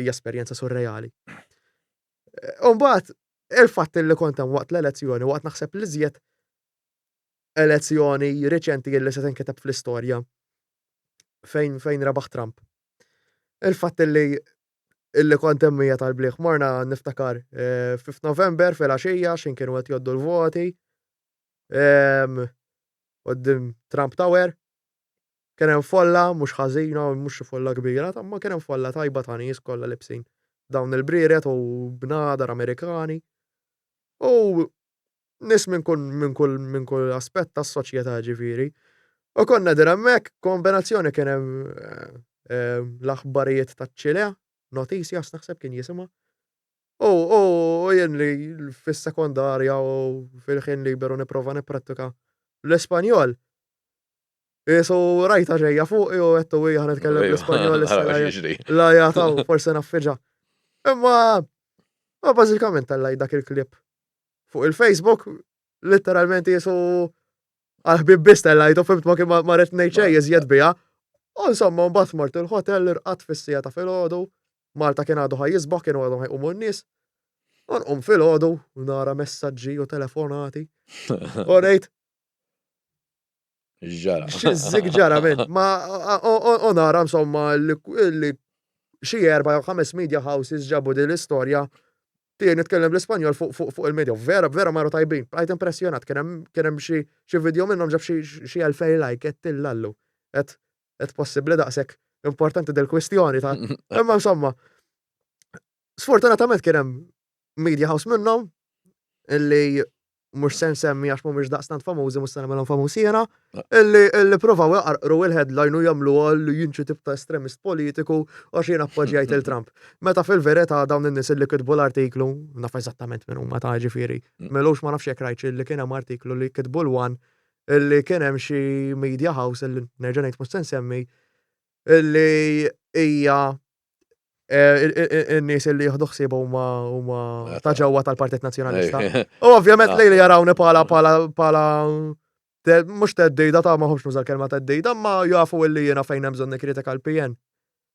[SPEAKER 2] hija esperjenza surreali. Eh, u mbagħad il-fatt li kont hemm waqt l-elezzjoni, waqt naħseb li żjed elezzjoni riċenti li se tinkiteb fl-istorja fejn fejn rebaħ Trump. Il-fatt li illi kont hemm hija tal-bliħ morna niftakar eh, 5 November fil-għaxija x'in kienu qed jgħoddu l-voti. Ehm, quddiem Trump Tower. Kien hemm folla mhux ħażina, mhux xi folla kbira, imma kien hemm folla tajba ta' nies kollha libsin dawn il-brieret u bnadar Amerikani. U nies minn kull minn kull minn kull aspett tas-soċjetà ġifieri. U konna din hemmhekk kombinazzjoni kien hemm eh, eh, l-aħbarijiet taċ-Ċile, Noticias naħseb kien jisimha. U u jien li fis-sekondarja u fil-ħin liberu nipprova nipprattika l-Ispanjol. Isu rajta ġejja fuq u għettu u ħan nitkellem bl-Ispanjol La jataw, forse naffiġa. Imma, ma bażikament tellaj dak il-klip fuq il-Facebook, literalment jisu għal-ħbib biss tellajtu, fimt ma kien ma rrid ngħid xejn iżjed biha. U insomma, mbagħad mort il-hotel, irqadt fis-sija ta' filgħodu, Malta kien għadu ħaj jisbaħ, kienu għadhom ħajqumu n-nies. U nqum filgħodu u nara messaġġi u telefonati. U ngħid
[SPEAKER 1] Ġara.
[SPEAKER 2] X'żig ġara minn. Ma u nara insomma li xi erba' jew ħames media houses ġabu din l-istorja tiegħi nitkellem bl-Ispanjol fuq il-media. Vera, vera marru tajbin. Bqajt impressjonat, kien hemm xi video minnhom ġab xi 2000 like, qed tillallu. Qed possibbli daqshekk importanti del-kwistjoni ta' Imma insomma, sfortunatament kien hemm media house minnhom illi mhux se nsemmi għax mhumiex daqstant famużi mhux se nagħmilhom famuż jiena, illi illi provaw jaqarqru il-headline u jagħmlu għal jien xi tip ta' estremist politiku għax jien appoġġjajt il Trump. Meta fil-verità dawn in-nies illi kitbu l-artiklu, naf eżattament min huma ta' ġifieri, mm. melux ma nafx jekk rajtx illi kien hemm artiklu li kitbu l-one illi kien hemm xi media house illi nerġa' ngħid mhux se nsemmi illi hija eh, in-nies li jieħdu ħsieb huma huma ta' ġewwa tal-Partit Nazzjonalista. U ovvjament li li jarawni pala pala pala mhux teddida ta' ma ħobx nuża l-kelma teddida, ma jafu illi jiena fejn hemm bżonn nikkritika l-PN.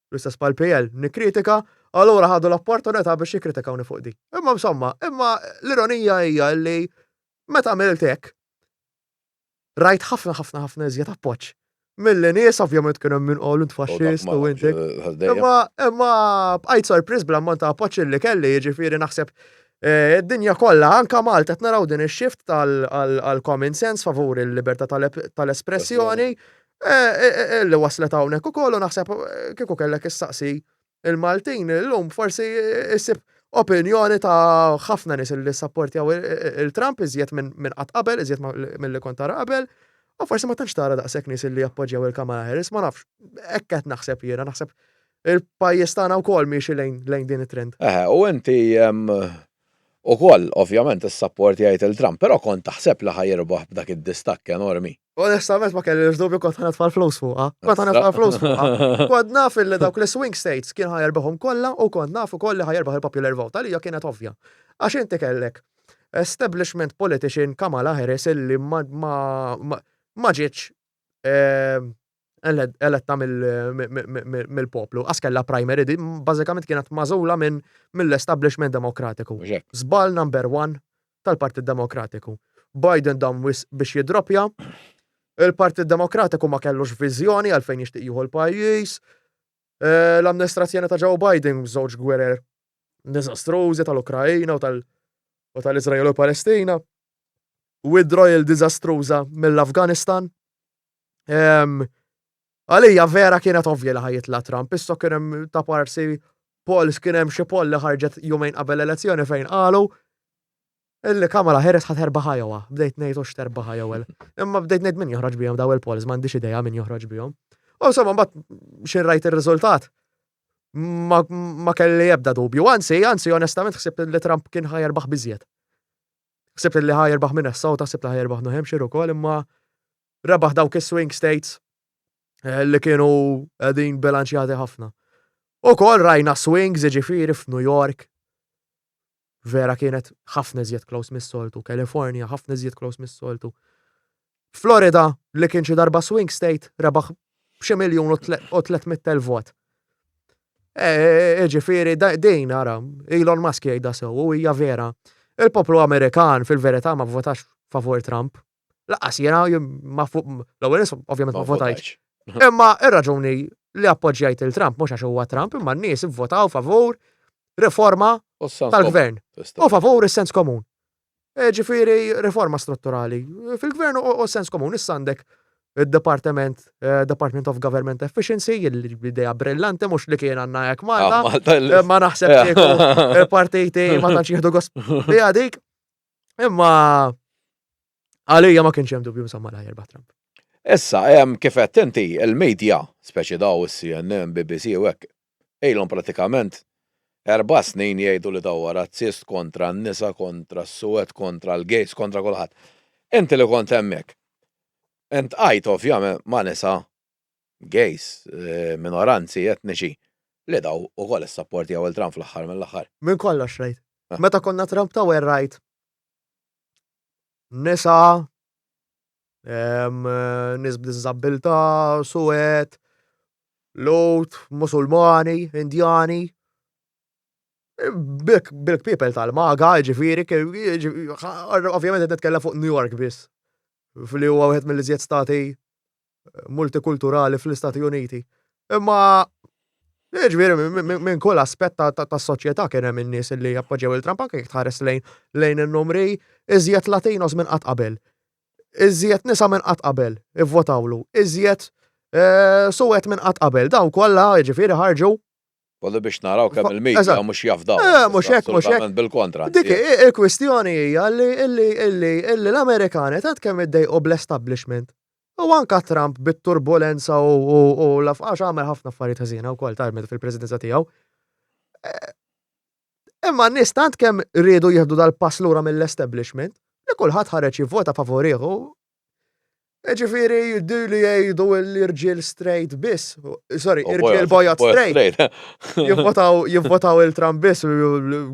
[SPEAKER 2] L-istess pal-PL, nikkritika, allura ħadu l-opportunità biex jikkritikawni fuq di. Imma insomma, imma l-ironija hija li meta għamilt hekk, rajt ħafna ħafna ħafna iżjed appoġġ. Milli nies ovvjament kien hemm min qal int faxxist u inti. Imma imma bqajt sorpriż bl-ammont ta' appoġġ li kelli, jiġifieri naħseb eh, id-dinja kollha anka Malta qed naraw din ix-shift tal-common sense favur il-libertà tal-espressjoni eh, eh, li waslet hawnhekk ukoll u naħseb kieku kellek issaqsi il-Maltin illum forsi issib opinjoni ta' ħafna nies li sapportjaw il-Trump iżjed minn qatt qabel, iżjed milli kont tara qabel, u forsi ma tantx tara daqshekk nies li jappoġġjaw il-Kamala Harris, ma nafx, hekk qed naħseb jiena, naħseb il-pajjiż tagħna wkoll miexi lejn din it-trend.
[SPEAKER 1] Eħe, u inti ukoll ovvjament issapportjajt il-Trump, però kont taħseb li ħa jirbaħ b'dak id-distakk enormi.
[SPEAKER 2] Onestament ma kellix dubju kont ħa nitfa' l-flus fuqha. Kont ħa nitfa' l-flus fuqha. Kont naf illi dawk l-swing states kien ħa jerbaħhom kollha u kont naf ukoll li ħa jerbaħ il-popular vote għalija kienet ovvja. Għax inti kellek establishment politician Kamala Harris illi ma ma ġietx ehm, eletta mill-poplu. Għas kella primary, bażikament kienet mażula minn mill-establishment demokratiku. Żball number one tal-Partit Demokratiku. Biden dam wisq biex jidroppja. Il-Partit Demokratiku ma kellux viżjoni għalfejn jixtieq jieħu l-pajjiż. Eh, l-amministrazzjoni ta' Joe Biden żewġ gwerer diżastrużi tal-Ukrajna u tal-Iżrael u Palestina. Withdrawal diżastruża mill-Afganistan. Għalija vera kienet ovvja li ħa jitla' Trump, issa kien hemm ta' parsi polls kien hemm xi poll li ħarġet jumejn qabel elezzjoni fejn qalu illi Kamala Harris ħa terbaħ Iowa. Bdejt ngħid hux terbaħ Iowa. Imma bdejt ngħid min joħroġ bihom daw il-polls, m'għandix idea min joħroġ bihom. U insomma mbagħad xi rajt ir-riżultat ma, ma kelli ebda dubju. Anzi, anzi, onestament ħsibt li Trump kien ħa jerbaħ biżjed. Ħsibt li ħa jerbaħ Minnesota, ħsibt li ħa jerbaħ New Hampshire ukoll, imma. Rebaħ dawk is-swing states eh, li kienu qegħdin bilanċjati ħafna. U kol rajna swings ġifieri f'New York. Vera kienet ħafna iżjed close mis-soltu, California ħafna iżjed close mis-soltu. Florida li kien xi darba swing state rebaħ b'xi miljun u 300,000 vot. E, e, e, ġifieri din ara, Elon Musk jgħidha sew u hija vera. Il-poplu Amerikan fil-verità ma votax favur Trump. Laqqas jiena ma fuq l-ewwel nies ovvjament ma votajtx. Imma ir-raġuni li appoġġjajt il-Trump mhux għax huwa Trump, imma n-nies ivvotaw favur riforma tal-gvern u favur is-sens komun. E, ġifieri riforma strutturali fil-gvern u sens komun. Issa għandek il-Department eh, Department of Government Efficiency, l-idea brillanti mhux li kien għandna hekk Malta. Ah, eh, ma naħseb kieku il-partiti ma tantx jieħdu gost biha dik. Imma għalija ma kienx hemm dubju insomma la jerbaħ Trump.
[SPEAKER 1] Issa, hemm kif qed inti il-media, speċi daw is-CNN, BBC u hekk, ilhom pratikament erba' snin jgħidu li daw razzist kontra n-nisa, kontra s-suwed, kontra l-gays, kontra kulħadd. Inti li kont hemmhekk. Int ovvjament ma' nisa gays, eh, minoranzi etniċi li daw ukoll issapportjaw il-Trump fl-aħħar mill-aħħar.
[SPEAKER 2] Minn kollox rajt. Ah. Meta konna Trump Tower rajt nisa, nies b'diżabilità, suwed, Lhud, Musulmani, Indjani, Bil people tal-MAGA, ġifiri, ovvjament qed nitkellem fuq New York biss, li huwa wieħed mill-iżjed stati multikulturali fl-Istati Uniti. Imma Ġifieri, minn kull aspett tas-soċjetà kien hemm in-nies li jappoġġjaw il-Trump anke jekk tħares lejn lejn in-numri iżjed Latinos minn qatt qabel. Iżjed nisa minn qatt qabel ivvotawlu, iżjed eh, suwed minn qatt qabel. Dawn kollha ġifieri ħarġu
[SPEAKER 1] Kollu biex naraw kemm il-media mhux jafdaw.
[SPEAKER 2] Eh, mhux hekk, mhux hekk.
[SPEAKER 1] Bil-kontra.
[SPEAKER 2] Dik il-kwistjoni hija li illi l-Amerikani tant kemm iddejqu bl-establishment. U anka Trump bit-turbulenza u l-għax għamel ħafna affarijiet ħażina wkoll tarmet fil-presidenza tiegħu. Eh, imma n-nies tant kemm riedu jieħdu dal-pass lura mill-establishment li kulħadd ħareġ jivvota favorih Ġifiri, di li jgħidu l-irġiel straight biss, sorry, irġiel bojot straight. Jivvotaw, jivvotaw il-Trump biss,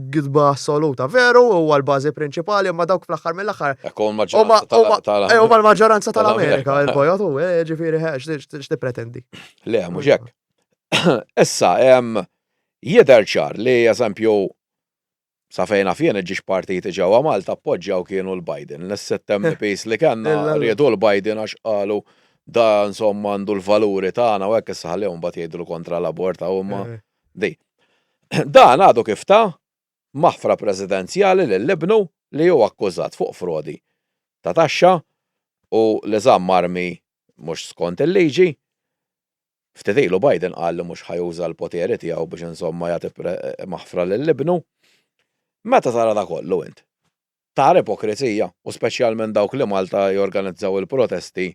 [SPEAKER 2] gidba assoluta. Veru, huwa l-bażi prinċipali, ma dawk fl-aħħar mill-aħħar. Huma l-maġġoranza tal-Amerika, il-bojot u, eh, ġifiri, x'ti pretendi.
[SPEAKER 1] Le, mhux hekk. Issa, jidher ċar li, eżempju, Sa fejn naf jien iġiex partiti ġewwa Malta appoġġjaw kienu l-Biden. L-sitt MPs li kellna riedu l-Biden għax qalu da insomma għandu l-valuri tagħna u hekk issa ħallihom mbagħad jgħidulu kontra l-abort hawn imma di. Dan għadu kif ta maħfra presidenzjali lil ibnu li hu akkużat fuq frodi ta' taxxa u li żamm armi mhux skont il-liġi. Ftit ilu Biden qal li mhux ħa juża l-poteri tiegħu biex insomma jagħti maħfra lil ibnu. Meta tara da kollu int? Tara ipokrizija u speċjalment dawk li Malta jorganizzaw il-protesti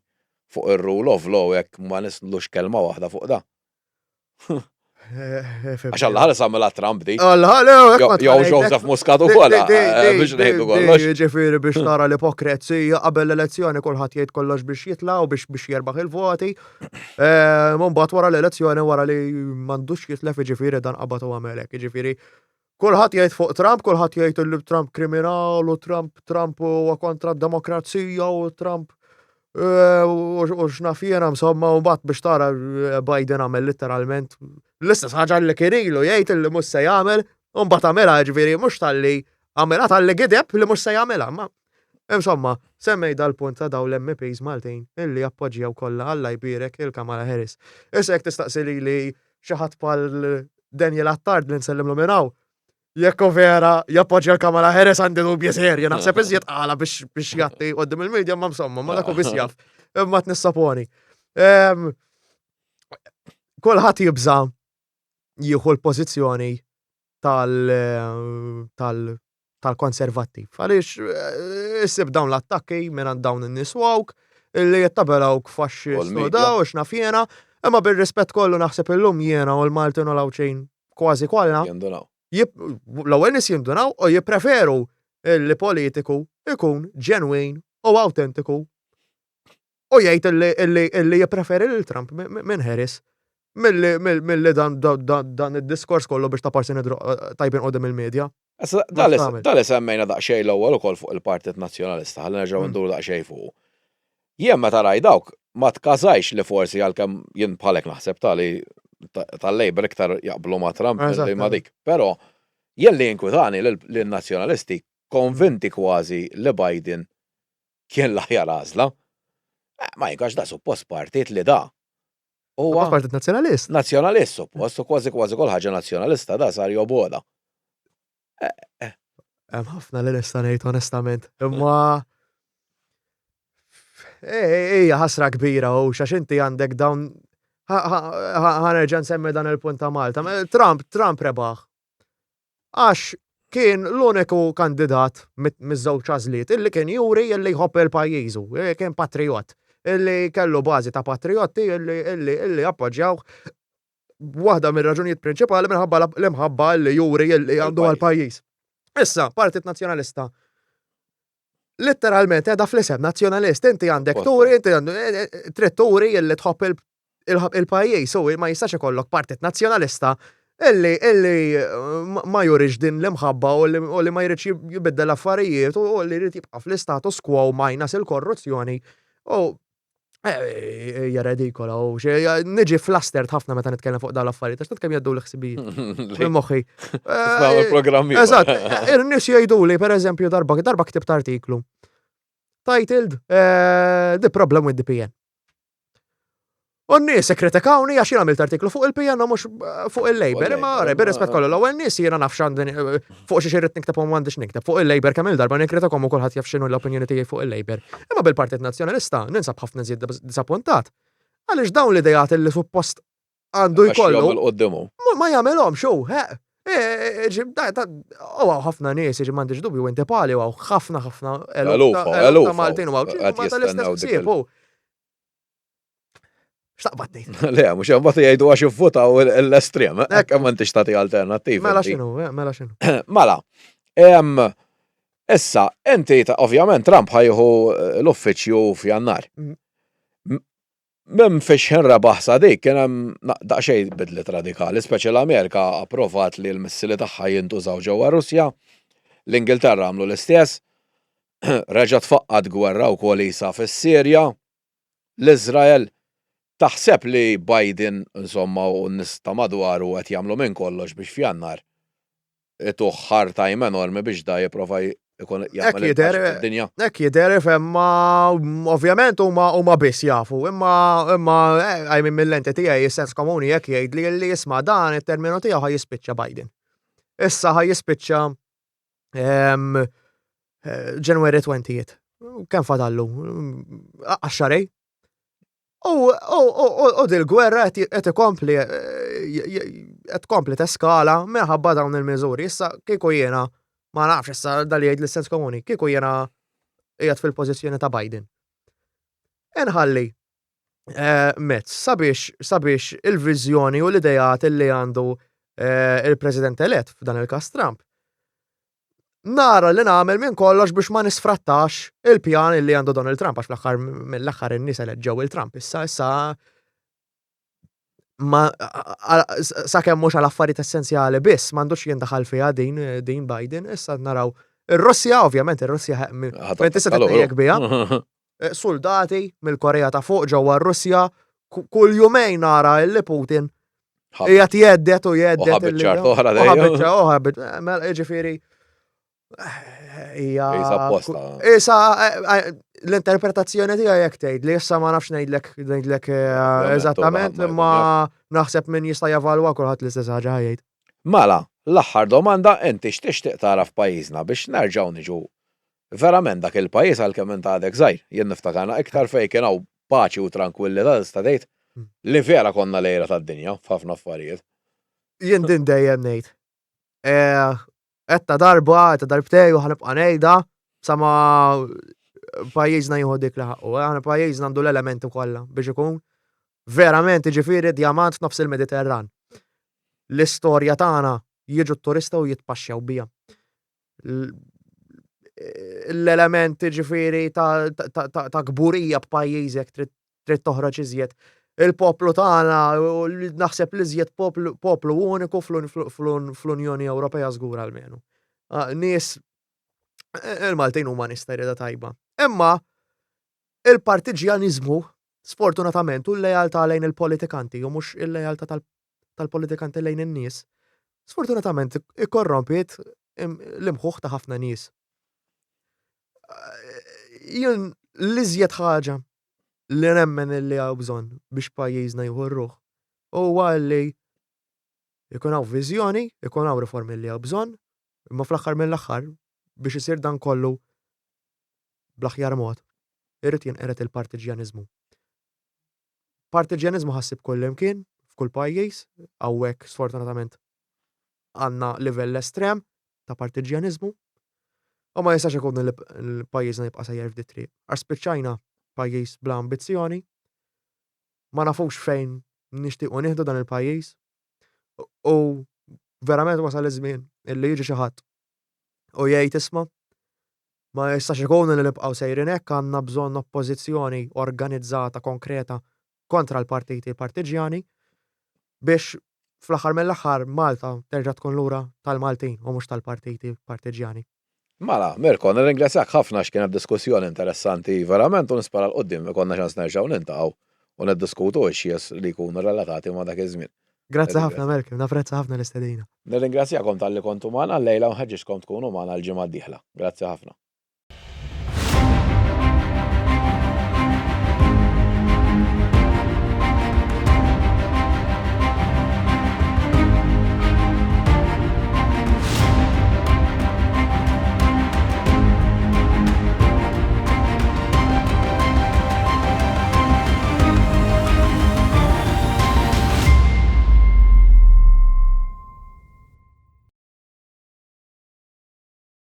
[SPEAKER 1] fuq ir-rule of law jekk ma nislux kelma waħda fuq da. Għax Alla ħares għamilha Trump di.
[SPEAKER 2] Alla ħares.
[SPEAKER 1] Jew Joseph Muscat ukoll eh, biex ngħidu kollox.
[SPEAKER 2] Ġifieri biex tara l-ipokrezija qabel l-elezzjoni kulħadd jgħid kollox biex jitla' u biex biex jerbaħ il-voti. Eh, mbagħad wara l-elezzjoni wara li m'għandux jitlef jiġifieri dan qabad u għamel hekk. Jiġifieri kulħadd jgħid fuq Trump, kulħadd jgħid li Trump kriminal u Trump Trump huwa kontra d-demokrazija u Trump eh, u x'naf jiena insomma u mbagħad biex tara eh, Biden għamel litteralment l-istess ħaġa li kien ilu jgħid li mhux se jagħmel u mbagħad għamilha ġifieri mhux talli għamilha talli gideb li mhux se jagħmilha. Ma Insomma, semmej dal-punt ta' dawn l-MEPs Maltin illi appoġġjaw kollha Alla jbierek il-Kamala Harris. Issa jekk tistaqsi lili xi ħadd bħal Daniel Attard li nsellimlu minn hawn, jekk hu vera jappoġġja l-Kamala Harris għandi dubji serji, naħseb iżjed qala biex biex jgħatti quddiem il-media ma insomma, ma dak hu biss jaf. Imma tnissaponi. Ehm, kulħadd jibża' jieħu l-pożizzjoni tal tal tal-konservattiv. Għaliex eh, issib dawn l-attakki minn dawn in-nies woke illi jittabelawk faxxist u daw x'naf jiena, imma bir-rispett kollu naħseb illum jiena u l-Maltin u l-Għawdxin kważi kollha.
[SPEAKER 1] Jindunaw.
[SPEAKER 2] L-ewwel nies jindunaw u jippreferu li politiku ikun ġenwin u autentiku. U jgħid illi jippreferi lil Trump minn Harris milli dan id-diskors kollu biex ta' parsi nidru eh, tajbin qudiem il-medja.
[SPEAKER 1] Dal li semmejna daqsxejn l-ewwel ukoll fuq il-Partit Nazzjonalista, ħalli nerġgħu mm. nduru daqsxejn fuq. Jien meta raj dawk ma tkażajx li forsi għalkemm jien bħalek naħseb tali tal-Labor iktar jaqblu ma' Trump li ma' dik. Però jien li jinkwitani li n-Nazzjonalisti konvinti kważi li Biden kien l-aħjar għażla. Eh, ma jinkax da suppost partit li da.
[SPEAKER 2] Huwa partit nazzjonalist.
[SPEAKER 1] Nazzjonalist suppost, u kważi kważi kull ħaġa nazzjonalista da sar joboda.
[SPEAKER 2] Eh, eh. Hemm ħafna li nista' ngħid onestament, imma Ejja ħasra kbira u xax inti għandek dawn ħanerġa' nsemmi dan il-punt ta' Malta. Trump, Trump rebaħ. Għax kien l-uniku kandidat miż-żewġ għażliet illi kien juri illi jħobb il-pajjiżu, eh, kien patrijott, illi kellu bażi ta' patrijotti illi illi illi appoġġjawh waħda mir-raġunijiet prinċipali minħabba l-imħabba illi juri illi għandu għall-pajjiż. Issa, Partit Nazzjonalista Litteralment, edha fl-isem nazzjonalist, inti għandek turi, inti eh, eh, trid turi illi tħobb il-pajjiż, u ma jistax ikollok partit nazzjonalista illi illi eh, ma jurix din l-imħabba u li ma jridx jibiddel affarijiet u li jrid jibqa' fl-istatus quo minus il-korruzzjoni. U Hija redikola u niġi flustered ħafna meta nitkellem fuq dawn l-affarijiet, għax tant kemm jgħaddu l-ħsibijiet minn moħħi.
[SPEAKER 1] Il-programmi.
[SPEAKER 2] Eżatt, in-nies jgħiduli pereżempju darba darba ktibt artiklu. Titled eh, The Problem with the PN. U n-nies ikkritikawni għax jien għamilt artiklu fuq il-PN u mhux eh, fuq il-Labour, imma ora, bir-rispett kollu l-ewwel nies jiena naf x'għandi eh, fuq xi irrid nikteb u m'għandix nikteb. Fuq il-Labour kemm il-darba nikkritikom u kulħadd jaf x'inhu l-opinjoni tiegħi fuq il-Labour. Imma bil-Partit Nazzjonalista ninsab ħafna iżjed disappuntat. Għaliex dawn l-idejat li suppost għandu jkollu. Ma jagħmilhomx hu, U għaw ħafna nies, ġi m'għandix dubju, inti pali għaw ħafna ħafna
[SPEAKER 1] eluf ta'
[SPEAKER 2] Maltin u għaw tal-istess ħsieb. X'taqbad
[SPEAKER 1] tgħid? Le, mhux hemm bagħad jgħidu għax ivvutaw l-estrem, hekk hemm m'intix tagħti alternattiva.
[SPEAKER 2] Mela x'inhu, eh, mela x'inhu.
[SPEAKER 1] Mela, issa, inti ovvjament Trump ħajħu eh, l-uffiċċju f'Jannar. Mm. Minn fiex ħin rebaħ sa dik kien hemm daqsxejn bidliet radikali, speċi l-Amerika approvat li l-missili tagħha jintużaw ġewwa Russja, l-Ingilterra għamlu l-istess, reġa' tfaqqgħet gwerra wkoll isa fis-Sirja, L-Iżrael, taħseb li Biden insomma u n-nies ta' madwaru qed jagħmlu minn kollox biex f'Jannar ituh hard time enormi biex da jipprova jkun
[SPEAKER 2] jagħmel il-paċi fid-dinja? Hekk jidher, ifhem, ma ovvjament huma huma biss jafu, imma imma I mean mill-lenti tiegħi is-sens komuni hekk jgħidli li isma' dan it-terminu tiegħu ħa jispiċċa Biden. Issa ħa jispiċċa Eh, January 20th. Kemm fadallu? Għaxxarej. U, u, u, u dil-gwerra qed ikompli eh, qed tkompli teskala minħabba dawn il-miżuri. Issa kieku jiena ma nafx issa dal jgħid l-sens komuni, kieku jiena qiegħed fil-pożizzjoni ta' Biden. Inħalli eh, mezz sabiex sabiex il-viżjoni u l-idejat li għandu eh, il-President elett f'dan il-każ Trump nara li nagħmel minn kollox biex ma nisfrattax il-pjan li għandu Donald Trump għax fl-aħħar mill-aħħar in-nies eleġġew il-Trump. Issa issa ma sakemm mhux għal affarijiet essenzjali biss m'għandux jindaħal fiha din din Biden, issa naraw ir-Russja ovvjament ir-Russja minn tista' titnejjek biha. Eh, soldati mill-Korea ta' fuq ġewwa r-Russja kull jumejn nara illi Putin Qiegħed jeddet u jeddet.
[SPEAKER 1] Ħabiċ oħra
[SPEAKER 2] dejjem. Ħabiċ oħra, eh, mela jiġifieri eh, hija.
[SPEAKER 1] Isa apposta.
[SPEAKER 2] Isa eh, l-interpretazzjoni tiegħi jekk tgħid li issa ma nafx ngħidlek ngħidlek eżattament imma naħseb min jista' jevalwa kulħadd l-istess ħaġa jgħid.
[SPEAKER 1] Mela, l-aħħar domanda inti x'tixtieq tara f'pajjiżna biex nerġgħu niġu verament dak il-pajjiż għalkemm int għadek żgħir, jien niftakarna iktar fejn kien hawn paċi u trankwillità tista' tgħid li vera konna l-għira tad-dinja f'ħafna affarijiet.
[SPEAKER 2] Jien din dejjem ngħid. Eh, Etta darba, etta darbtej u ħanibqa' ngħidha sa ma pajjiżna jieħu dik li ħaqqu. Eh, aħna pajjiżna għandu l-elementi kollha biex ikun verament ġifieri djamant f'nofs il-Mediterran. L-istorja tagħna jiġu t-turista u jitpaxxew bija. l-element ġifieri ta' kburija b'pajjiżek trid toħroġ iżjed. Il-poplu tagħna naħseb li iżjed poplu uniku fl-Unjoni Ewropea żgur almenu. Ah, nies il-Maltin huma nies ta' rieda tajba. Imma il-partiġjaniżmu sfortunatament u l-lealtà lejn il-politikanti u mhux il-lealtà tal-politikanti lejn in-nies, sfortunatament ikkorrompiet l-imħuħ ta' ħafna nies. Jien l-iżjed ħaġa li nemmen li hawn bżonn biex pajjiżna jieħu r-ruħ huwa li jkun hawn viżjoni, ikun hawn riformi li hawn bżonn, imma fl-aħħar mill-aħħar biex isir dan kollu bl-aħjar mod, irid jinqered il-partiġjaniżmu. Partiġjaniżmu ħa ssib kullimkien, f'kull pajjiż, hawnhekk sfortunatament għandna livell estrem ta' partiġjaniżmu. U ma jistax ikun li pajjiżna jibqa' sejjer f'di triq. Għax spiċċajna pajjiż bla ambizzjoni, ma nafux fejn nixtiequ nieħdu dan il-pajjiż. U verament wasal iż-żmien illi jiġi xi ħadd u jgħid isma' ma jistax ikun li nibqgħu sejrin hekk għandna bżonn oppożizzjoni organizzata konkreta kontra l-partiti partiġjani biex fl-aħħar mill-aħħar Malta terġa' tkun lura tal-Maltin u mhux tal-partiti partiġjani.
[SPEAKER 1] Mela, Mirko, nirringrazzjak ħafna għax kienet diskussjoni interessanti verament u nispera 'l quddiem ikollna ċans nerġgħu niltaqgħu u niddiskutu issues li jkunu relatati ma' dak iż-żmien.
[SPEAKER 2] Grazzi ħafna Malcolm, napprezza ħafna l-istedina.
[SPEAKER 1] Nirringrazzjakom talli kontu magħna llejla u nħeġġiġkom tkunu magħna l-ġimgħa d-dieħla. Grazzi ħafna.